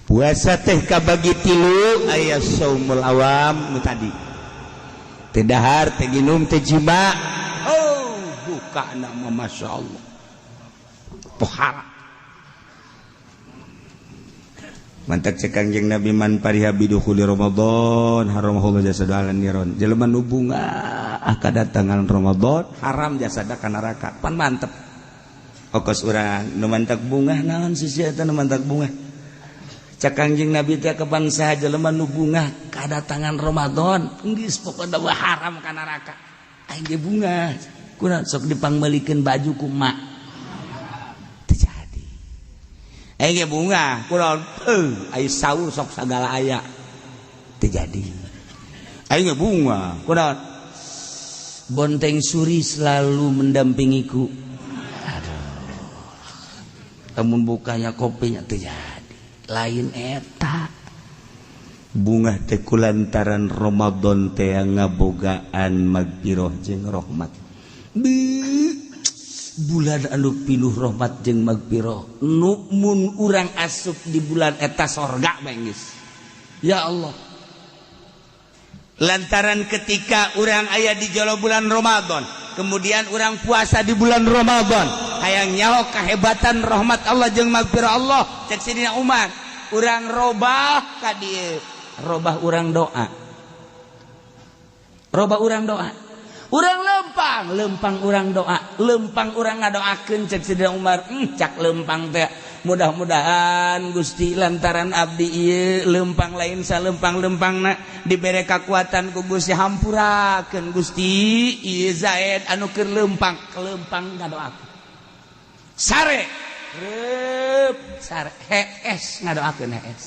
Puasa teh kabagi tilu, aya saumul awam nu tadi teu dahar teu nginum teu jima. Oh, buka nama Masya Allah pohala. Mantak cek Kangjeng Nabi man pariha bidukhuli Ramadan haramahullah jasada ala niron. Jelema nu bungah kadatangan Ramadan haram jasada ka neraka. Pan mantep. Okos urang nu mantak bungah naon sih eta nu mantak bungah. Cek Kangjeng Nabi teh kapan saha jelema nu bungah kadatangan Ramadan geus pokona haram ka neraka. Aing ge bungah. Kunaon sok dipangmeulikeun baju ku mak. Aing bunga kunaon ai sahur sok sagala aya teu jadi. Aing bunga kunaon bonteng suri selalu mendampingiku. Aduh, lamun bukanya kopinya teu jadi. Lain eta bunga teh kulantaran Ramadan teh ngabogaan magfirah jeung rahmat. Bulan anu pinuh rahmat jeung magfirah nu mun urang asup di bulan eta sorga bae geus. Ya Allah, lantaran ketika urang aya di jolo bulan Ramadan, kemudian urang puasa di bulan Ramadan, hayang nyaho kehebatan rahmat Allah jeung magfirah Allah, cek Sidina Umar, urang robah ka dieu, robah urang doa, robah urang doa, urang lempang, lempang urang doa, lempang urang ngadoakeun. Cek Sidina Umar, cak lempang teh mudah-mudahan Gusti lantaran abdi ieu lempang lain salempang-lempangna dibere kakuatan ku Gusti, hampurakeun Gusti ieu Zaid anu keur lempang, lempang ngadoakeun sare reup sare hees ngadoakeun hees.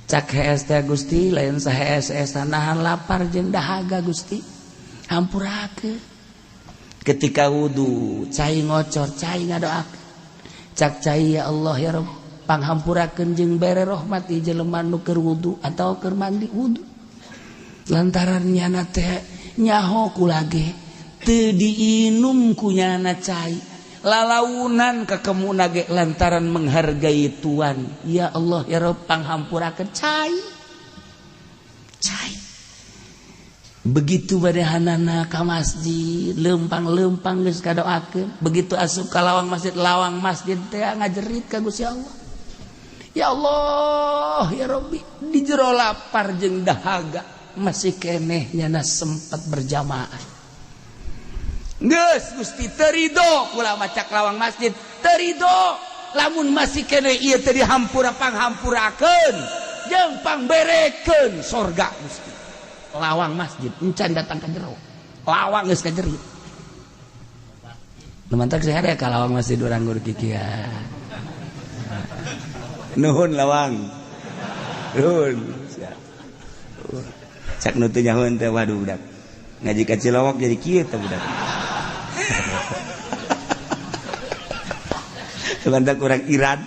Cak hees teh Gusti lain sahees nahan lapar jeung dahaga Gusti hampurakeun. Ketika wudu cai ngocor cai ngadoakeun. Cak cai ya Allah ya Rabb panghampurakeun jeung bere rahmat ieu jelema nu keur wudu atau keur mandi wudu. Lantaran nyana teh nyaho kula ge teu diinum ku nyana cai lalaunan kakemuna ge lantaran menghargai tuan. Ya Allah ya Rabb panghampurakeun cai cai. Begitu badehanana ka masjid lempang-lempang geus kadoakeun, begitu asup ka lawang masjid, lawang masjid teh ngajerit ka Gusti Allah, ya Allah ya Rabbi di jero lapar jeung dahaga masih keneh nyana sempat berjamaah. Geus Gusti teu ridho kula macak lawang masjid teu ridho lamun masih keneh ieu teh dihampura panghampurakeun jeung pangberekeun sorga Gusti. Lawang masjid encan datang ka jero, lawang geus kajerit. Lumantak sih ada ka lawang masjid urang guru kikia. Nuhun lawang. Nuhun. Cak nu teu nyahoeun teh waduh budak. Ngaji ka Cilowok jadi kieu teh budak. Lumantak urang Iran.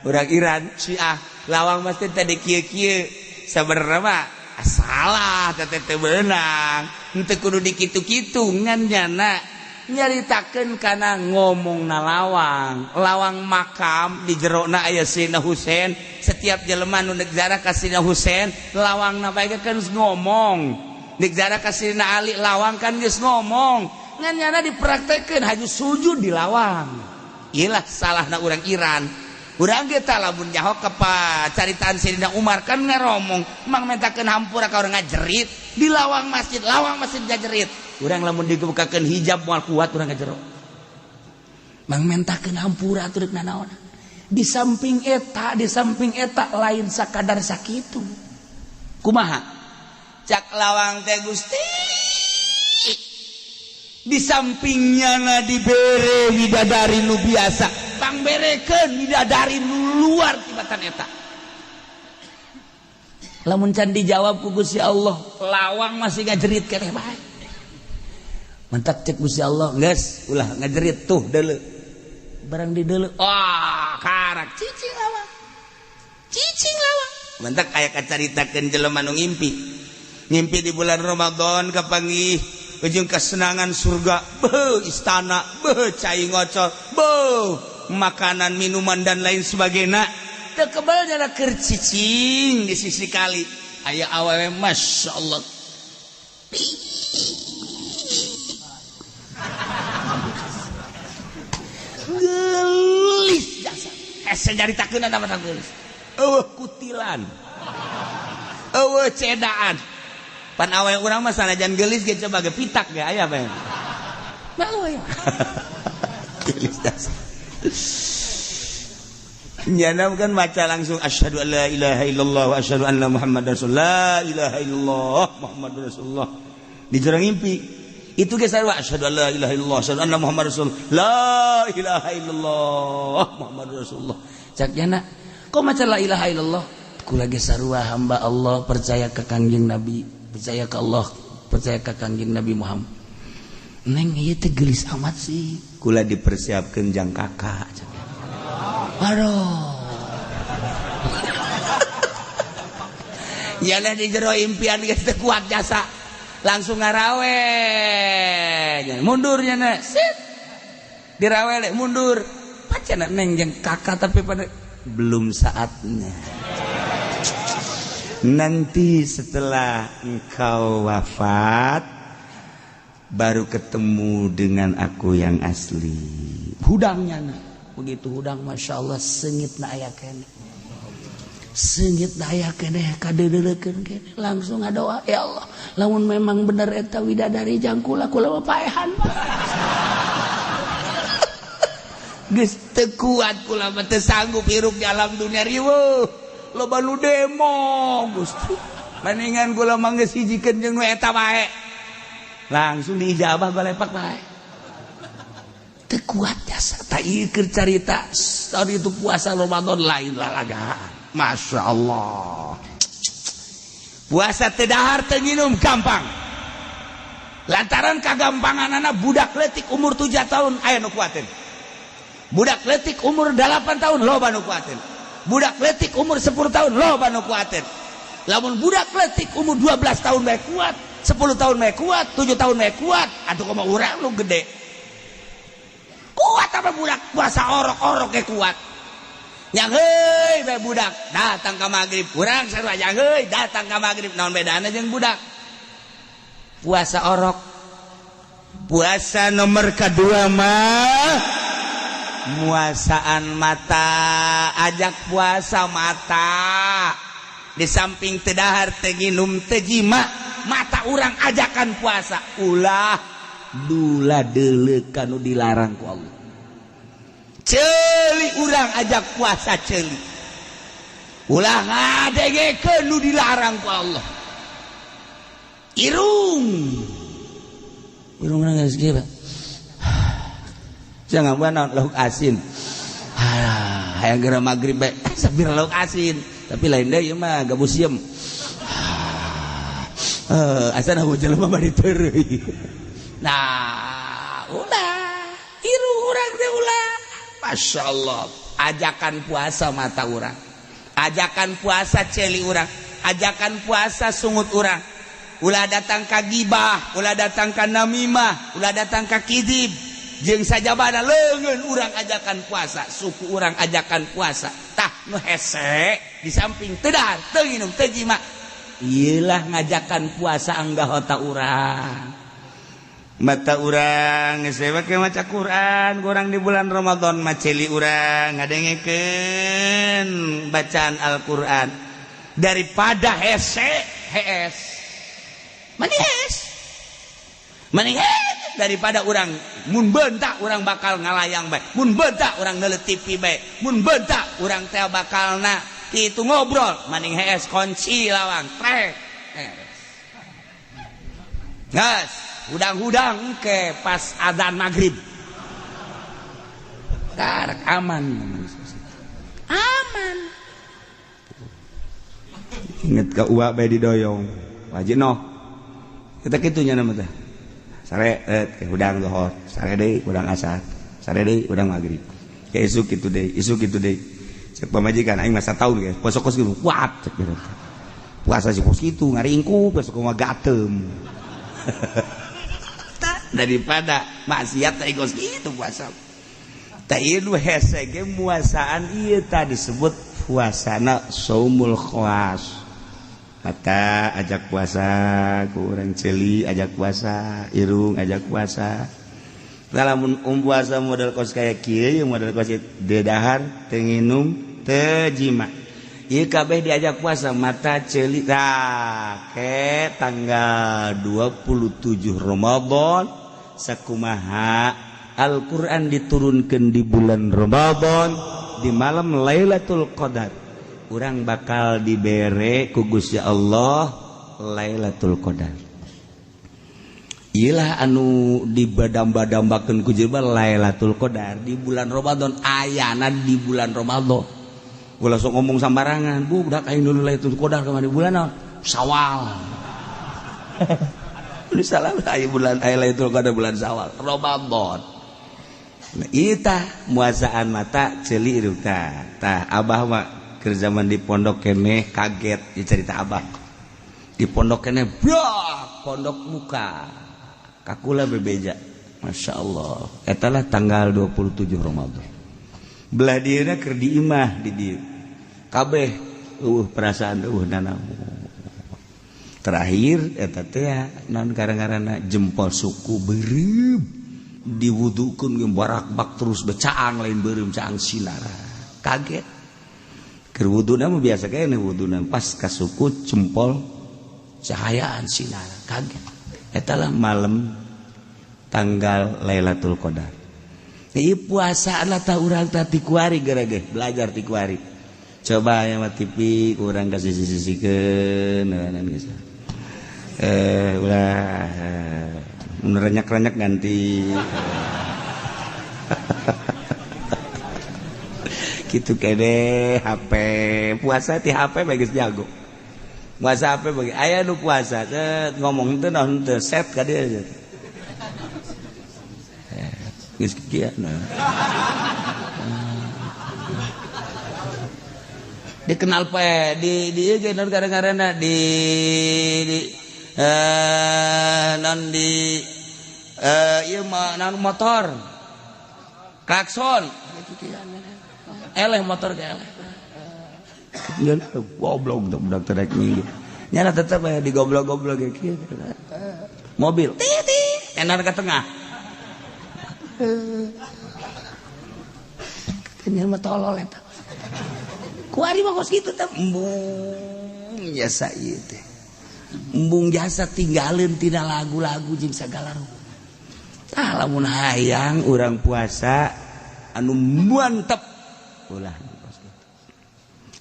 Urang Iran Syiah lawang masjid tadi kieu-kieu sabenerna mah salah teh teu beunang. Henteu kudu dikitu-kitu ngan nyana nyaritakeun kana ngomongna lawang. Lawang makam di jerona aya Sayyidina Husain, setiap jelema nu neuk ziarah ka Sayyidina Husain, lawangna bae kan geus ngomong. Neuk ziarah ka Sayyidina Ali, lawang kan geus ngomong. Ngan nyana dipraktekeun haju sujud di lawang. Iyalah salahna urang Iran. Urang ge tah lamun nyaho ka caritaan Sayyidina Umar kan ngaromong, mang mentakeun hampura ka urang ngajerit di lawang masjid ngajerit. Urang lamun dibukakeun hijab moal kuat urang ngajero. Mang mentakeun hampura atuh deuk nanaon. Di samping eta lain sakadar sakitu. Kumaha? Cak lawang teh Gusti. Di sampingnya na dibere widadari nu biasa, pangberekeun widadari nu luar tibatan eta. Lamun can dijawab ku Gusti Allah, lawang masih ngajerit keneh bae. Mentak cek Gusti Allah, geus ulah ngajerit tuh deuleu. Barang di deuleu, wah karak cicing lawang. Cicing lawang. Mentak aya kacaritakeun jelema nu ngimpi. Ngimpi di bulan Ramadan kapanggih ujung kesenangan surga, beuh istana, beuh cai ngocor, beuh makanan, minuman dan lain sebagainya. Teu kebal nyana keur cicing di sisi kali. Aya awewe masyaallah. Gelis jasa. Hese nyaritakeun mah gelis. Eueuh kutilan. Eueuh cedaan. Pan awewe urang mah sanajan gelis ge coba ge pitak ge aya bae. Malu aya. Gelis jasa. Nyana kan baca langsung asyhadu an la ilaha illallah wa asyhadu anna muhammadar rasulullah, la ilaha illallah muhammadur rasulullah. Di jero ngimpi itu ge sarua asyhadu an la ilaha illallah asyhadu anna muhammadar rasulullah, la ilaha illallah muhammadur rasulullah. Cak nyana kok maca la ilaha illallah? Kula ge sarua hamba Allah, percaya ka Kangjeng Nabi, percaya ka Allah, percaya ka Kangjeng Nabi Muhammad. Neng ieu teh geulis amat sih. Kula dipersiapkeun jang kakak. Aduh. Nyana di jero impian geus teu kuat jasa. Langsung ngarawe. Mundur nyana. Sit. Dirawele mundur. Pacana neng jeung kakak tapi pada belum saatnya. Nanti setelah engkau wafat baru ketemu dengan aku yang asli. Hudangnya na. Begitu hudang masya Allah sengit na aya keneh. Sengit na aya keneh kadeudeukeun keneh. Langsung ngadoa, ya Allah, lamun memang bener eta widadari jang kula, kula mah paehan. Geus teu kuat kula mah teu sanggup hirup di alam dunia riweuh. Loba nu demo Gusti. Mendingan kula mah geus hijikeun jeung nu eta bae. Langsung diijabah balepak bae. Teu kuat jasa tak ieu keur carita tadi itu puasa Ramadan lain lalagaan. Masya Allah. Puasa teu dahar teu nginum gampang. Lantaran kagampanganana budak leutik umur 7 tahun aya nu kuateun. Budak leutik umur 8 tahun loba nu kuateun. Budak leutik umur 10 tahun loba nu kuateun. Lamun budak leutik umur 12 tahun bae kuat, 10 tahun bae kuat, 7 tahun bae kuat, atuh kumaha urang nu gede. Kuat apa budak puasa orok-orok ge kuat. Yang heuy bae budak datang ka magrib, urang sarua yang heuy datang ka magrib, naon bedana jeung budak? Puasa orok. Puasa nomor kedua mah muasaan mata, ajak puasa mata. Di samping teu dahar teu nginum teu jima, mata urang ajakan puasa. Ulah dula deuleuh kanu dilarang ku Allah. Ceuli urang ajak puasa ceuli. Ulah ngadengekeun nu dilarang ku Allah. Irung. Irung geus kieu, Pak. Sia ngambuan naon lauk asin. Ah, hayang geura magrib bae sabir lauk asin. Tapi lain deui ieu mah gabus sieum. Asana jelema bari teureui. Nah, ulah tiru urang teh ulah. Masya Allah, ajakan puasa mata urang, ajakan puasa celi urang, ajakan puasa sungut urang. Ulah datang ka gibah, ulah datang ka namimah, ulah datang ka kidib. Jeung sajabana leungeun urang ajakan puasa, suku urang ajakan puasa. Tah nu hese di samping teu dahar, teu nginum, teu jima. Iyalah ngajakan puasa anggota urang. Mata urang geus we maca Quran, kurang di bulan Ramadan mah celi urang ngadengekeun bacaan Al-Qur'an daripada hese hees. Manis. Manis daripada urang mun bentak urang bakal ngalayang bae, mun bentak urang neuleut TV bae, mun bentak urang teh bakalna kitu ngobrol, maning hees kunci lawang trek. Gas, hudang-hudang ke pas adzan maghrib. Tarak aman. Aman. Inget ka uak bae didoyong. Wajib noh. Kita kitunya nama teh. Sare hudang zuhur, sare deui hudang asar, sare deui hudang maghrib. Ke isuk kitu deui, isuk kitu deui. Cek pamajikan aing mah sataun ge, puasa kos kitu kuat cek gitu. Puasa sih kos kitu ngaringkuk besok mah gatem. Daripada maksiat teh kos kitu puasa. Tah ieu hese ge muasaan ieu tah disebut puasana saumul khawas. Mata ajak puasa ku urang ceuli ajak puasa, irung ajak puasa. Lamun puasa model kos kaya kieu, model kos teu dahar, teu nginum, teu jima. Ieu kabeh diajak puasa mata ceuli tah ke tanggal 27 Ramadan sakumaha Al-Qur'an diturunkeun di bulan Ramadan di malam Lailatul Qadar. Urang bakal dibere ku Gusti Allah Lailatul Qadar. Iyalah anu dibadamba-dambakeun ku jelema Lailatul Qadar di bulan Ramadan, ayana di bulan Ramadan. Ulah sok ngomong sambarangan, bu udah aing dulu Lailatul Qadar kamari bulan naon? Syawal. Ini salah aya bulan aya Lailatul Qadar bulan Syawal, Ramadan. Nah, ieu tah muasaan mata ceuli irung tah. Tah abah mah keur zaman di pondok keneh kaget dicerita abah. Di pondok keneh brak pondok muka. Kakula bebeja. Masya Allah. Eta lah tanggal 27 Ramadan. Belah dieuna keur di imah di dieu. Kabeh eueuh perasaan eueuh nanaon. Terakhir eta teh naon gara-garana jempol suku beureum diwudukeun ge barakbak terus becaang lain beureum caang sinara. Kaget. Keur wuduna mah biasa kene wuduna pas ka suku jempol cahayaan sinar kaget. Eta lah malam tanggal Lailatul Qadar. Ieu puasa lah tah urang tah ti kuari geura ge belajar ti kuari. Coba aya mah TV urang ka sisi-sisikeun geus. Ulah mun renyak-renyak ganti. Gitu kene HP puasa ti HP bae geus jago. Puasa HP bagi aya nu puasa teu ngomong teu naon teu set ka dieu. Geus kieu nah. Dikenal pe di ieu ge naon gara-garana di non di ieu mah naon motor. Klakson. Eleh motor ge eleh. Goblok budak terek minggu. Nyana tetep aya di goblok-goblok ge kieu. Mobil ti enar ke tengah. Kenyal mah tolol eta. Kuari mah kos kitu teh embung jasa ieu teh. Embung jasa tinggalin tina lagu-lagu jeung sagala rupa. Tah lamun hayang urang puasa anu mantep ulah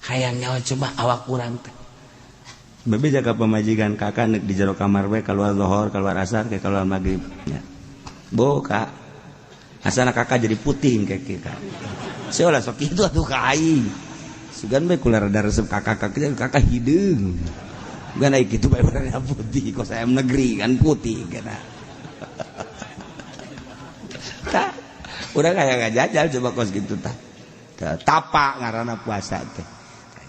hayang nyawa coba awak urang teh. Bebe jaga pamajikan kakak nek di jero kamar we keluar zuhur, keluar asar, ke keluar maghrib nya. Bo kak. Asana kakak jadi putih kayak kita. Saya ulah sok kitu atuh ka aing. Sugan bae kula rada resep kakak kakak kakak hideung. Bukan ai kitu bae warna putih kos ayam negeri kan putih kana. Tah, urang aya ngajajal coba kos kitu tah. Tapa ngaranna puasa teh.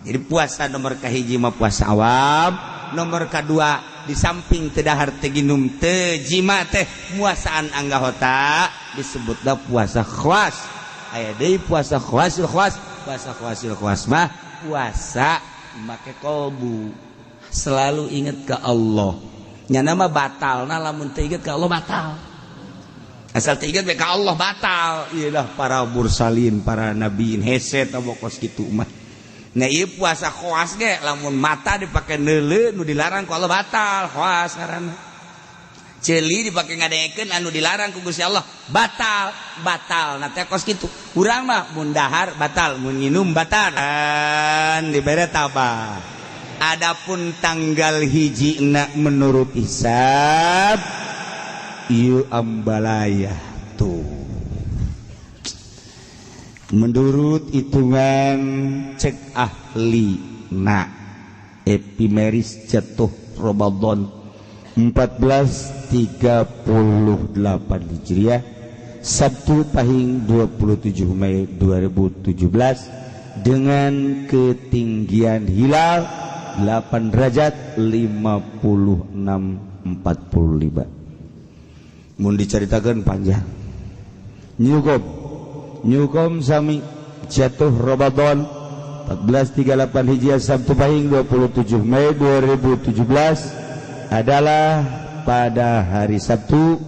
Jadi puasa nomor kahiji mah puasa awam, nomor kedua di samping teu dahar teu ginum teu jima teh muasaan anggahota disebutna puasa khawas. Aya deui puasa khawasil khawas, puasa khawasil khawas mah puasa make kolbu. Selalu ingat ke Allah. Nyana mah batal, nah lamun teu inget ke Allah batal. Asal teu inget ke Allah batal. Iyalah para mursalin, para nabiin hese tah kos kitu mah. Nah ieu puasa khawas ge lamun mata dipake neuleu nu dilarang ku Allah batal, khawas ngaranna. Ceuli dipake ngadengekeun anu dilarang ku Gusti Allah batal, batal. Nah teh kos kitu. Urang mah mun dahar batal, mun nginum batal. An dibere tabah. Adapun tanggal hiji na menurut hisab ieu ambalaya tuh. Menurut hitungan cek ahli na epimeris jatuh Ramadan 1438 Hijriah Sabtu Pahing 27 Mei 2017 dengan ketinggian hilal 8 derajat 56 45. Mun diceritakan panjang. Nyukom Nyukom sami jatuh Ramadan 1438 Hijriah Sabtu Pahing 27 Mei 2017 adalah pada hari Sabtu,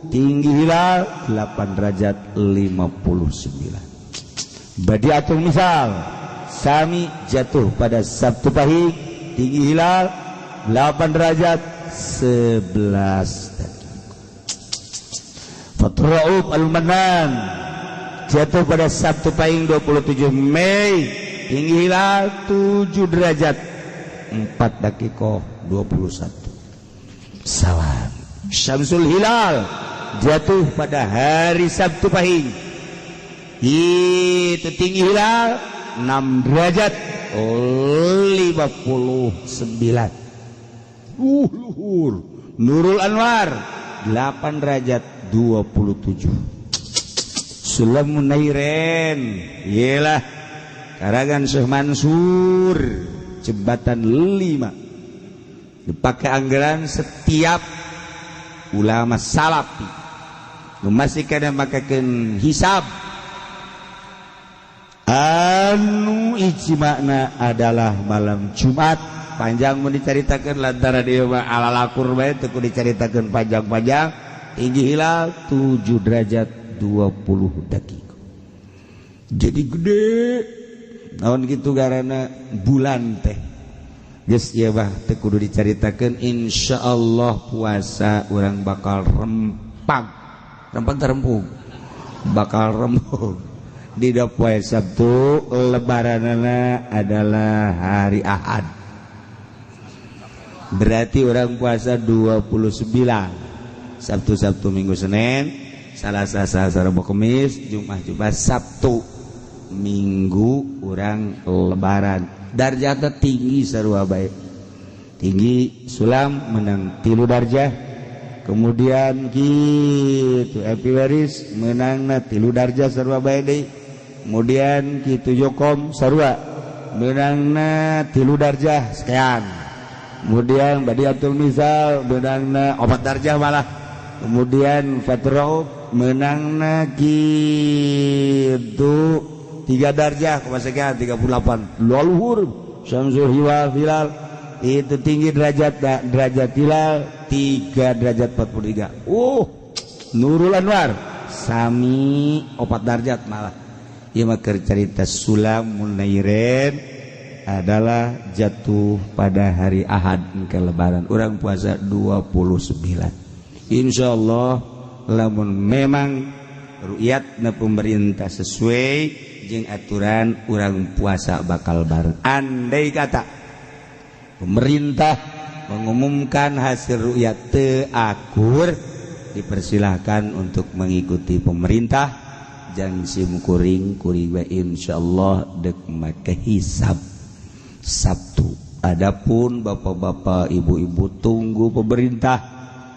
tinggi hilal 8 derajat 59. Badiatul misal sami jatuh pada Sabtu Pahing, tinggi hilal 8 derajat 11. Fathur Rauf Al-Manan jatuh pada Sabtu Pahing 27 Mei, tinggi hilal 7 derajat 4 dakiko 21. Salam Syamsul Hilal jatuh pada hari Sabtu Pahing, itu tinggi hilal 6 derajat 59. Luhur Nurul Anwar 8 derajat 27. Sulam Nairen iyalah karangan Syekh Mansur jembatan 5 dipakai anggaran setiap ulama salafi nu masih kada makakeun hisab anu ijma'na adalah malam Jumat. Panjang mun dicaritakeun lantaran ieu mah ala lakur bae teu kudu dicaritakeun panjang-panjang. Tinggi hilal 7 derajat 20 detik, jadi gede naon gitu karena bulan teh geus ieu mah teu kudu dicaritakeun. Insyaallah puasa urang bakal rempag rempag terempug bakal rembug di poe Sabtu. Lebaranana adalah hari Ahad, berarti orang puasa 29, Sabtu Sabtu Minggu Senin Salasa Selasa Rabu Kamis Jumat Jumat Sabtu Minggu orang Lebaran. Darjatnya tinggi sarua baik, tinggi sulam menang 3 darjah, kemudian gitu epimeris menangna 3 darjah sarua baik deui, kemudian gitu Jokom sarua menangna 3 darjah sekian, kemudian Badiatul Misal menangna 4 darjah malah, kemudian Fathur menangna gitu 3 darjah sekian 38. Luhur Syamsul Hilal Hilal itu tinggi derajat derajat hilal 3 derajat 43. Nurul Anwar sami 4 derajat malah. Ieu mah keur carita Sulam Munairen adalah jatuh pada hari Ahad ke Lebaran orang puasa 29. Insyaallah lamun memang ru'yatna pemerintah sesuai jeung aturan, urang puasa bakal bareng. Andai kata pemerintah mengumumkan hasil ru'yat teu akur, Dipersilahkan untuk mengikuti pemerintah. Jangan sim kuring kuring we insyaallah dek make hisab Sabtu. Adapun bapak-bapak, ibu-ibu tunggu pemerintah.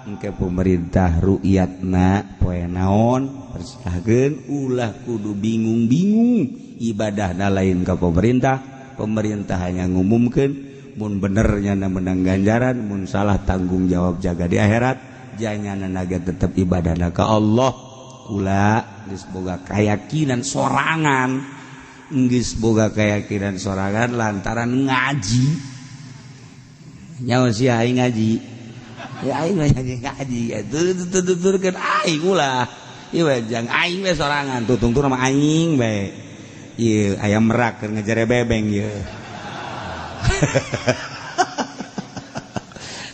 Engke pemerintah ru'yatna poe naon, persilahkeun, ulah kudu bingung-bingung ibadahna lain ka pemerintah. Pemerintah hanya ngumumkeun, mun benernya menang ganjaran, mun salah tanggung jawab jaga di akhirat. Jangan naga tetap ibadah ka Allah. Kula geus boga keyakinan sorangan, geus boga keyakinan sorangan lantaran ngaji. Nyawa si aing ngaji ya, aing ngaji ngaji tuturkeun aing ulah ieu jang aing we sorangan tutungtur mah aing bae. Ieu ayam merak keur ngejere bebeng ieu.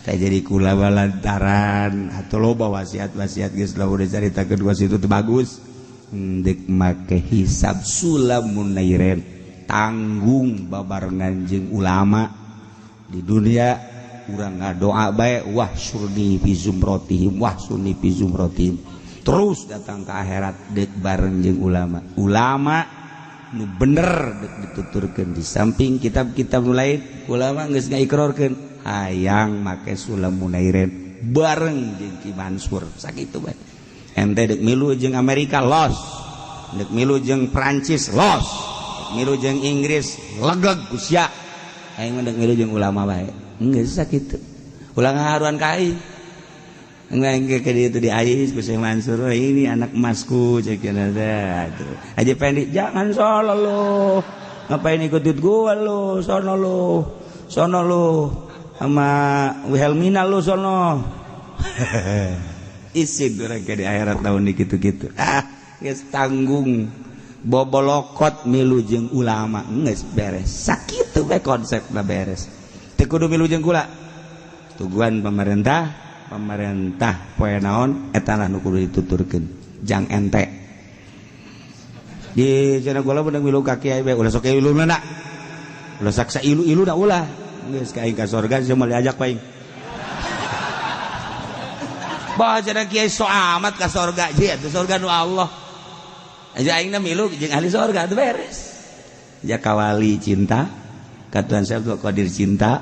Jadi kula lantaran atau loba wasiat-wasiat geus lah udah carita kedua situ tuh bagus. Dek make hisab sulam munairen tanggung babarengan jeung ulama di dunia. Urang ngadoa bae, wah surni fi zumrotihim, wah surni fi zumrotihim, terus datang ke akhirat dek bareng jeung ulama. Ulama nu bener dek dituturkeun di samping kitab-kitab nu lain. Ulama geus ngaikrorkeun hayang make sulam munairen bareng jeung Ki Mansur. Sakitu bae. Ente dek milu jeung Amerika los, dek milu jeung Prancis los, dek milu jeung Inggris legeg ku sia. Aing mah dek milu jeung ulama bae, geus sakitu. Ulah ngaharuan ka aing. Enggak ke itu di ais ku Syekh Mansur, ini anak emasku cek ada. Haji Pendi jangan salah lo, ngapain ikut gua lo, sono lo, sono lo sama Wilhelmina lo sono. Isi mereka di akhirat tahun ini gitu-gitu. Ah, geus tanggung bobolokot milu jeung ulama geus beres. Sakitu we konsepna beres. Teu kudu milu jeung kula. Tuguan pemerintah, pemerintah poe naon eta lah nu kudu dituturkeun jang ente. Di cenah kula beunang milu ka kiai bae ulah sok iluna na. Ulah saksa ilu-ilu da ulah. Geus ka aing ka sorga sia moal diajak paing. Bah cenah kiai so amat ka sorga, je atuh sorga nu Allah. Aja aing na milu jeung ahli sorga atuh beres. Ja kawali cinta, ka Tuhan Syekh Abdul Qadir cinta,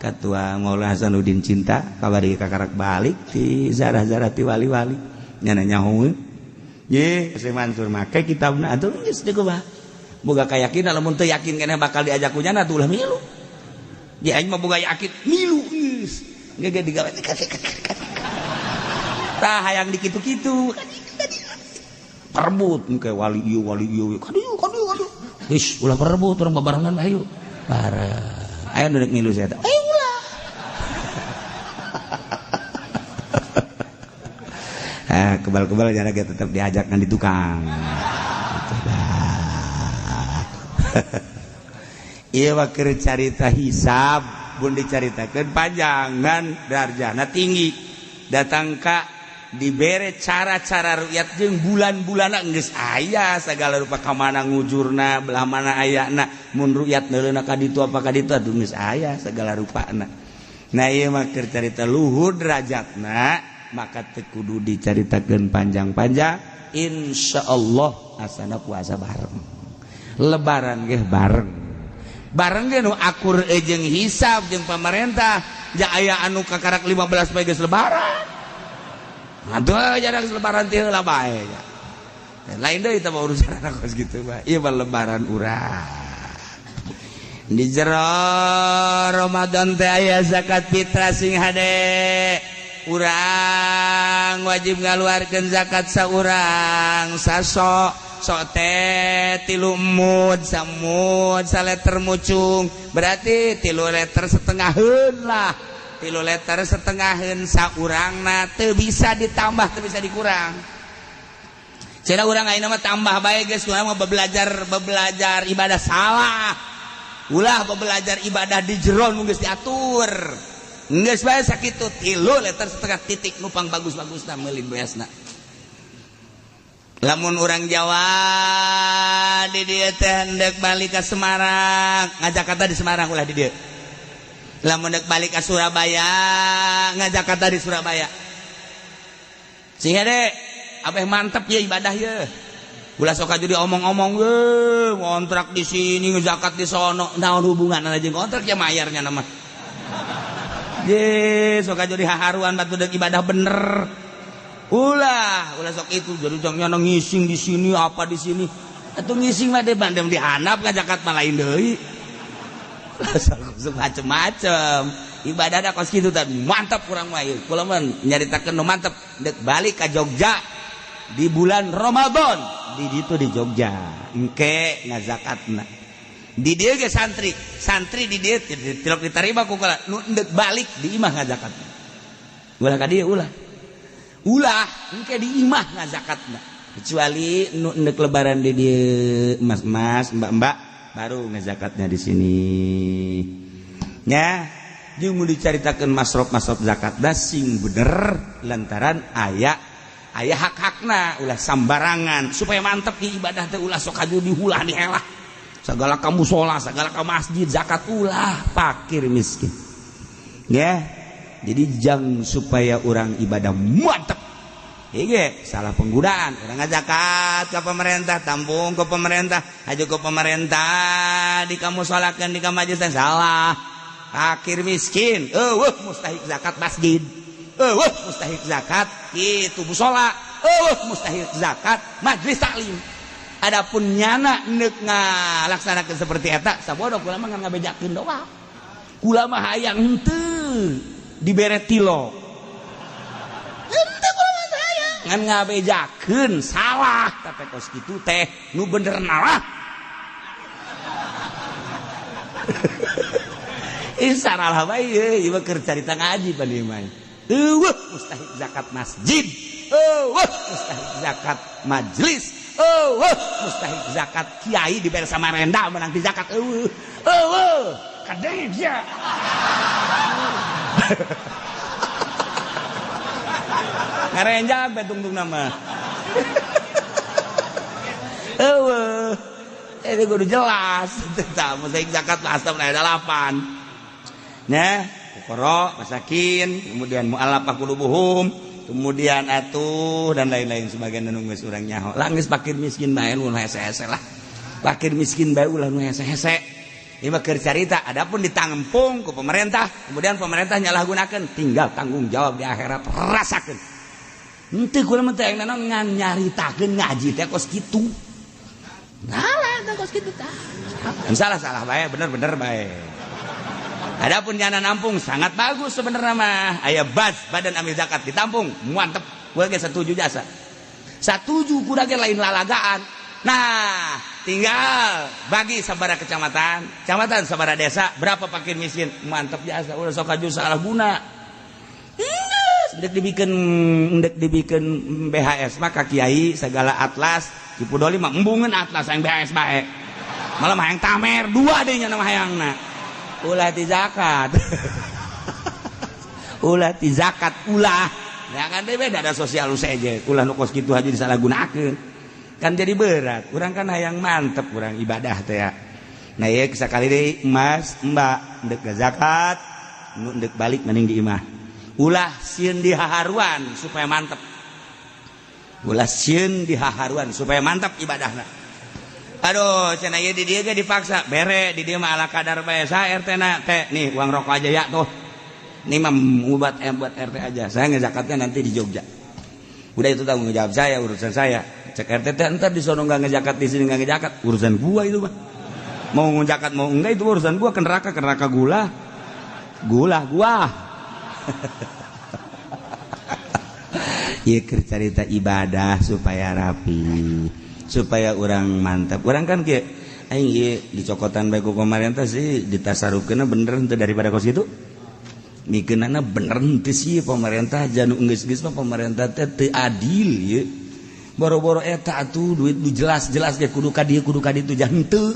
Ketua Maulana Hasanuddin cinta, kabari kakarak balik di zarah-zarah ti wali-wali nyana nyaho ye Syekh Mansur make kitabna atuh geus deui mah boga kayakinan. Lamun teu yakin keneh bakal diajak ku nyana atuh ulah milu. Di aing mah boga yakin milu geus ge digawe tah hayang dikitu-kitu perebut engke wali ieu wali ieu kadieu kadieu kadieu. Geus ulah perebut, urang babarengan ayo bareng. Ayo duduk milu saya. Ayo ulah. Kebal-kebal jangan kita tetap diajak di tukang. Iya wakil carita hisab pun dicaritakan panjangan darjana tinggi. Datang ka dibere cara-cara rukyat jeung bulan-bulan geus aya segala rupa ka mana ngujurna belah mana ayana mun rukyat neuleuna ka ditu apa ka ditu atuh geus aya segala rupana. Nah ieu mah keur carita luhur derajatna maka teu kudu dicaritakeun panjang-panjang. Insyaallah asana puasa bareng, lebaran ge bareng, bareng ge nu akur jeung hisab jeung pamarentah. Ja aya anu kakarak 15 poe geus lebaran. Aduh, jarang lebaran teh heula bae. Lain deui teh urusan kos kitu mah. Ieu mah lebaran urang. Di jero Ramadan teh aya zakat fitrah sing hade. Urang wajib ngaluarkeun zakat saurang sasok sok teh 3 mud, samud, saleter mucung. Berarti 3 liter setengaheun lah. 3 liter setengaheun saurangna teu bisa ditambah, teu bisa dikurang. Cenah urang ayeuna mah tambah bae geus, urang mah bebelajar ibadah salah. Ulah bebelajar ibadah di jero nu geus diatur. Geus bae sakitu 3 liter setengah titik nu pang bagus-bagusna meuli beasna. Lamun urang Jawa di dieu teh hendeuk balik ka Semarang, ngajakarta di Semarang ulah di dieu. Lamun dek balik ke Surabaya, ngajakarta di Surabaya. Sehingga deh abeh mantep ya ibadah ya. Ulah sok aja diomong-omong, ngontrak di sini, ngezakat di sono, naon hubungan aja ngontrak ya mayarnya nama. Ye, sok aja dihaharuan batu dek ibadah bener. Ulah, ulah sok itu jadi jangan ngising di sini apa di sini. Atuh ngising mah deh bandem dihanap ngazakat mah lain deui. Sok macem-macem. Ibadah da kos kitu tadi mantap kurang mah ieu. Kula mah nyaritakeun nu mantep dek balik ka Jogja di bulan Ramadan. Di ditu di Jogja engke ngazakatna di dieu ge santri santri di dieu tilok diterima ku kula nu endek balik di imah ngazakatna ulah ka dieu ulah ulah engke di imah ngazakatna kecuali nu endek lebaran di dieu mas-mas mbak-mbak baru ngazakatnya di sini nya jeung mun dicaritakeun masrof-masrof zakat da sing bener lantaran aya aya hak-hakna ulah sambarangan supaya mantep di ibadah teh ulah sok aju dihulah dihelah segala ka mushola segala ka masjid zakat ulah fakir miskin ya. Jadi jang supaya orang ibadah mantep ieu salah penggunaan orang zakat ke pemerintah tampung ke pemerintah aju ke pemerintah di ka musolakeun di ka majlis salah fakir miskin eueuh mustahik zakat masjid eueuh mustahik zakat kitu mushola eueuh mustahik zakat majlis taklim. Adapun nyana neuk ngalaksanakeun seperti eta sabodo kula mah ngan ngabejakeun doa kula mah hayang henteu dibere tilo henteu kula mah hayang ngan ngabejakeun salah tapi kos kitu teh nu bener nalah. Ih salah bae ieu mah keur carita ngaji pan ieu mah. Eueuh mustahik zakat masjid, eueuh mustahik zakat majlis, eueuh mustahik zakat kiai dibere Samarenda menang di zakat eueuh. Eueuh kadeng sia. Ngarenjak bae tungtung nama. Eueuh. Itu kudu jelas. Tah mustahik zakat asam aya 8. Nah, fuqara, masakin, kemudian mu'allafah qulubuhum, kemudian atuh dan lain-lain sebagian nu geus urang nyaho. Lah geus fakir miskin bae nu hese-hese lah. Fakir miskin bae ulah nu hese-hese. Ieu mah keur carita, adapun ditampung ku pemerintah, kemudian pemerintah nyalahgunakeun, tinggal tanggung jawab di akhirat rasakeun. Henteu kula mah teh naon ngan nyaritakeun ngaji teh kos kitu. Salah teh kos kitu tah. Salah-salah bae, bener-bener bae. Adapun nyana nampung sangat bagus sebenarnya mah. Aya bas badan amil zakat ditampung, mantep. Gua ge setuju jasa. Satuju kuda ge lain lalagaan. Nah, tinggal bagi sabara kecamatan, kecamatan sabara desa, berapa fakir miskin, mantep jasa. Ulah sok aju salah guna. Ndek dibikin BHS mah ka kiai segala atlas, Cipudoli mah embungeun atlas yang BHS bae. Malah mah hayang tamer dua deui nya hayangna. Ulah ti zakat. Ulah ti zakat ulah. Ya kan beda ada sosial saja. Ulah nu kos kitu aja disalahgunakeun. Kan jadi berat. Urang kan hayang mantep urang ibadah teh ya. Nah ieu sakali deui mas, mbak ndek zakat, nu ndek balik mending di imah. Ulah sieun dihaharuan supaya mantep. Ulah sieun dihaharuan supaya mantap ibadahna. Aduh, cenah ieu di dieu ge dipaksa. Bere di dieu mah ala kadar bae sa RT na teh nih uang rokok aja ya tuh. Ini mah buat buat RT aja. Saya ngezakatnya nanti di Jogja. Udah itu tanggung jawab saya, urusan saya. Cek RT teh entar di sono enggak ngezakat, di sini enggak ngezakat, urusan gua itu mah. Mau ngezakat mau enggak itu urusan gua, ke neraka gula. Gula gua. Ieu keur carita ibadah supaya rapi, supaya orang mantap. Orang kan kieu aing ieu dicokotan bae ku pemerintah sih ditasarufkeunna bener henteu daripada kos kitu. Mikeunana bener henteu sih pemerintah janu geus-geus mah pemerintah teh teu adil ieu. Boro-boro eta atuh duit nu jelas-jelas ge kudu ka dieu kudu ka ditu jah henteu.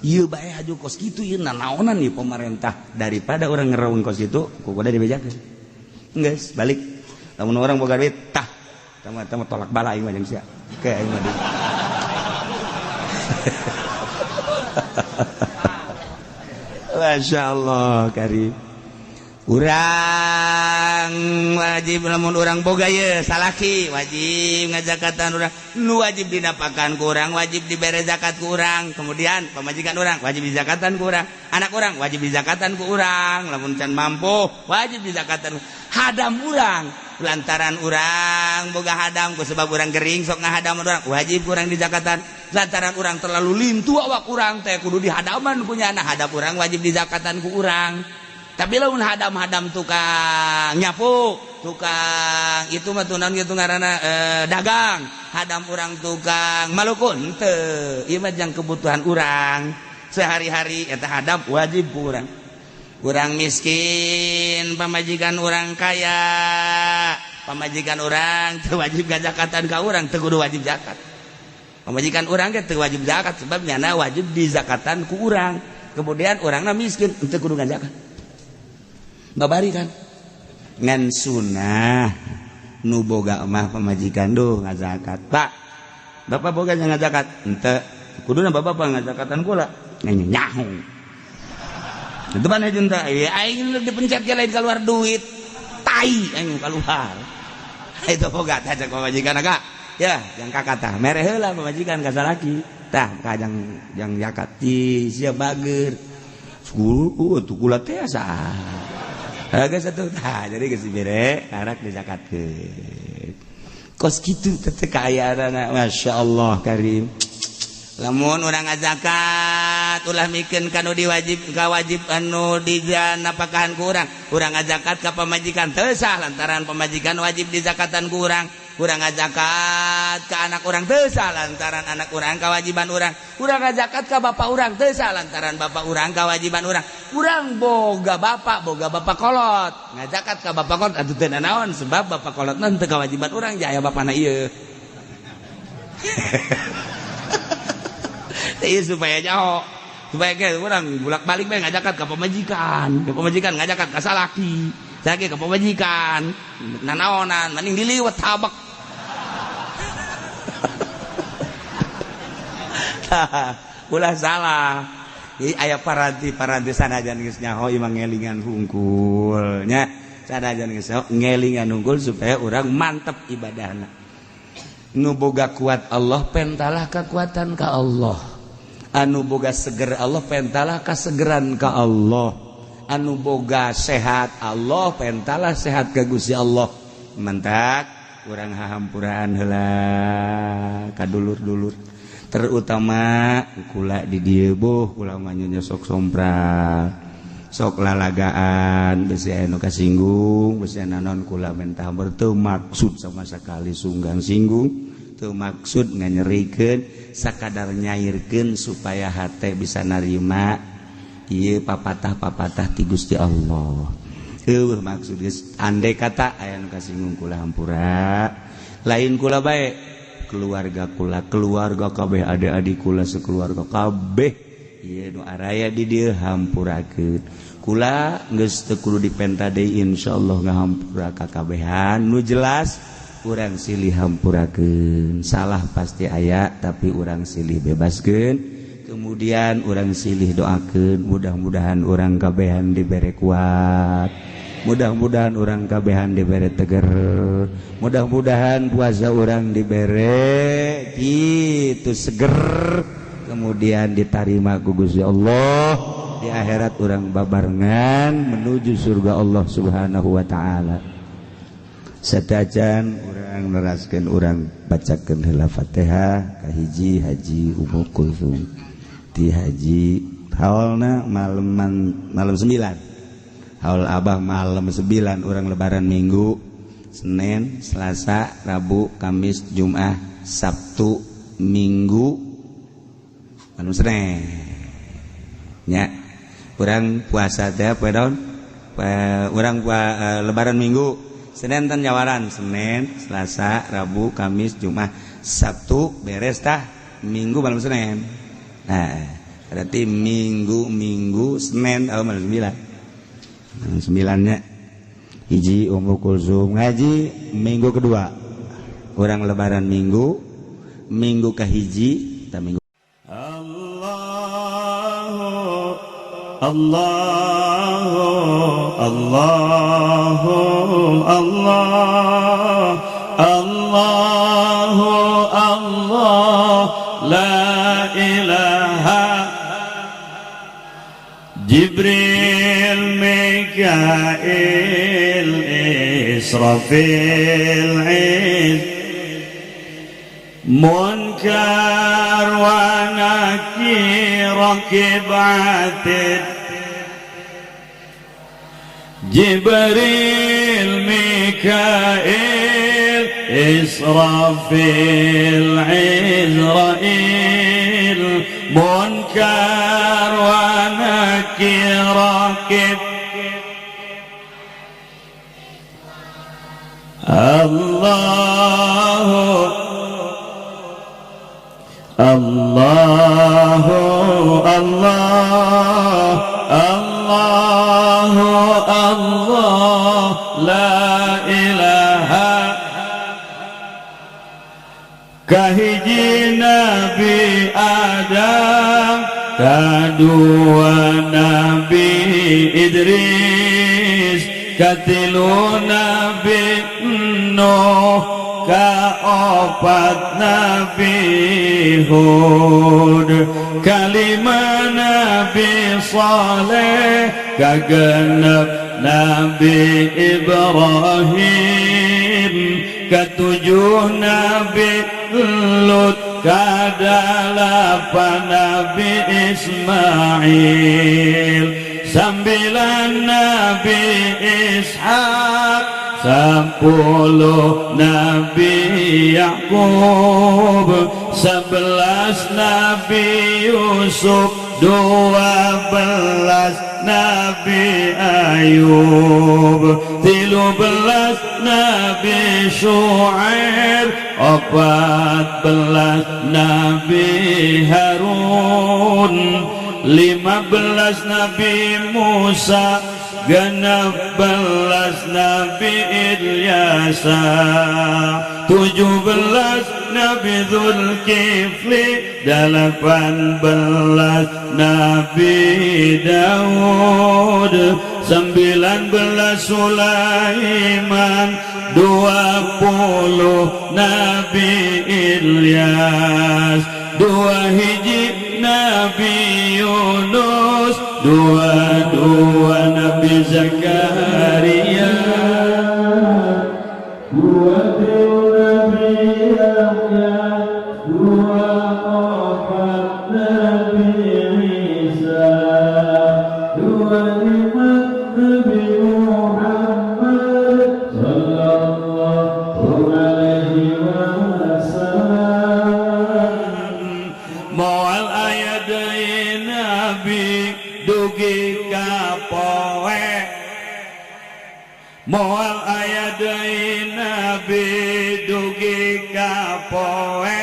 Ieu bae haju kos kitu ieu nanaonan ieu pemerintah daripada urang ngereung kos kitu ku kudu dibejakeun. Geus balik. Lamun orang boga duit tah tama tolak bala aing mah jeung sia. Ke aing mah. Masya Allah karim. Urang wajib, lamun urang boga ye salaki wajib ngajakatan urang, nu wajib dinapakan ku urang wajib dibere zakat ku urang. Kemudian pamajikan urang wajib dizakatan ku urang, anak urang wajib dizakatan ku urang, lamun can mampu wajib dizakatan. Hadam urang, lantaran urang boga hadam ku sebab urang gering sok ngahadam urang, wajib ku urang dizakatan. Lantaran urang terlalu lintu, awak urang teh kudu dihadaman punya anak, hadam urang wajib dizakatan ku urang. Tapi lamun hadam-hadam tukang nyapu, tukang itu mah tunan gitu ngaranna, dagang, hadam urang tukang malukun teu, ieu mah jang kebutuhan urang sehari-hari, eta hadam wajib ku urang. Urang miskin, pamajikan urang kaya, pamajikan urang teu wajib gazakatan ka urang, teu kudu wajib zakat. Pamajikan urang ge teu wajib zakat sebab nyana wajib dizakatan ku urang. Kemudian urangna miskin, teu kudu ngazakat. Babari kan ngan sunah nu boga mah pamajikan duh ngazakat. Pak, bapak boga ngazakat henteu, kuduna bapak ngazakatan kula nyaho itu mana junta ya, aing dipencet ke lain keluar duit tai aing keluar itu boga tah cek pamajikan agak ya yang kakak tah mere heula pamajikan ka salaki tah kajang jang zakat ti sia bager guru tuh kula teh asa. Geus atuh tah, jadi geus dibere karak dizakatkeun. Kos kitu teh kaayaan, masyaallah karim. Lamun urang ngazakat ulah mikeun ka nu diwajib ka wajib anu dijanapakahan ku urang. Urang ngazakat ka pamajikan teu sah lantaran pamajikan wajib dizakatan ku urang. Urang ngazakat ka anak urang teu sah lantaran anak urang kawajiban urang. Urang ngazakat ka bapak urang teu sah lantaran bapak urang kawajiban urang. Urang boga bapak kolot, ngazakat ka bapak kolot atuh teu nanaon sebab bapak kolot mah teu kawajiban urang, jaya bapana ieu. Ieu supaya nyaho, supaya ge urang bolak-balik bae ngazakat ka pamajikan ngazakat ka salaki, salaki ka pamajikan, nanaonan mending diliwet tabek. Ulah salah. Jadi aya paranti-paranti sanajan geus nyaho imah ngelingan hungkul nya. Sanajan geus nyaho ngelingan hungkul supaya urang mantep ibadahna. Nu boga kuat Allah pentalah kekuatan ka Allah. Anu boga seger Allah pentalah kasegeran ka Allah. Anu boga sehat Allah pentalah sehat ka Gusti Allah. Mentak urang hahampuraan heula ka dulur-dulur. Terutama kula di dieu boh kula mah sok sompral sok lalagaan besi anu kasinggung besi nanon kula mentah teu maksud sama sekali sunggang singgung teu maksud nganyerikeun sakadar nyairkeun supaya hate bisa narima ieu papatah-papatah ti Gusti Allah. Eueuh maksud geus andai kata aya nu kasinggung kula hampura lain kula bae keluarga kula, keluarga kabeh adik-adik kula sekeluarga kabeh ieu nu araya di dieu hampurakeun kula geus teu kudu dipenta deui insyaallah ngahampura ka kabehan. Nu jelas urang silih hampurakeun, salah pasti aya tapi urang silih bebaskeun, kemudian urang silih doakeun mudah-mudahan urang kabehan dibere kuat, mudah-mudahan urang kabehan dibere teger, mudah-mudahan puasa urang dibere gitu seger, kemudian ditarima ku Gusti Allah di akhirat urang babarengan menuju surga Allah Subhanahu wa taala. Satajan urang neraskeun urang bacakeun heula Fatihah kahiji Haji Ummu Kulsum ti Haji haolna malam malam 9. Haul abah malam 9 orang lebaran Minggu, Senin, Selasa, Rabu, Kamis, Jumat, Sabtu, Minggu, malam Senin. Nya, urang puasa teh poe daun? Urang lebaran Minggu, Senin tan nyawaran, Senin, Selasa, Rabu, Kamis, Jumat, Sabtu beres tah, Minggu malam Senin. Nah, berarti Minggu, Senin malam 9. Sembilannya hiji Ummu Kulsum ngaji minggu kedua orang lebaran minggu minggu kahiji ta minggu. Allahu Allahu Allahu Allah Allahu Allah la ilaha. Jibril Mikail Israfil Iz Munkar wa Nakir Raqib Atid. Jibril Mikail Israfil Izrail Munkar wa Nakir Raqib. Allahu Allahu Allah Allahu Allah la ilaha. Kahiji Nabi Adam, kadua Nabi Idris, katilu Nabi Nuh, kaopat Nabi Hud, kalima Nabi Saleh, kagenep Nabi Ibrahim, ketujuh Nabi Lut, kadalapan Nabi Ismail, sembilan Nabi Ishak, 10 Nabi Yakub, 11 Nabi Yusuf, 12 Nabi Ayub, 13 Nabi Shu'aib, 14 Nabi Harun, 15 Nabi Musa, 16 Nabi Ilyasa, 17 Nabi Zulkifli, 18 Nabi Daud, 19 Sulaiman, 20 Nabi Ilyas, 2 hiji Nabi Yunus, 22 Nabi Zakaria, 23 Nabi Yahya, 24 Nabi Isa, 25 Nabi Muhammad sallallahu alaihi wasallam. Moal aya deui nabi dugi ka poe, moal aya deui nabi dugi ka poe.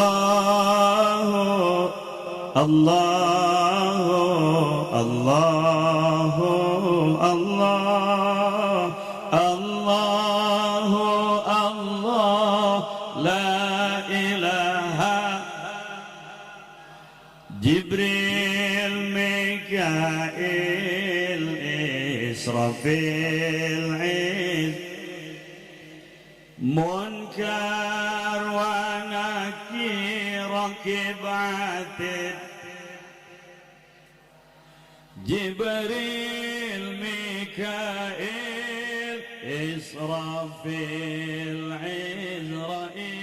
Allahu Allahu Allahu Allah Allahu Allah la ilaha. Jibril Mikail Israfil Iz Munkar wa Nakir Raqib Atid. Jibril Mikail Israfil Izrail.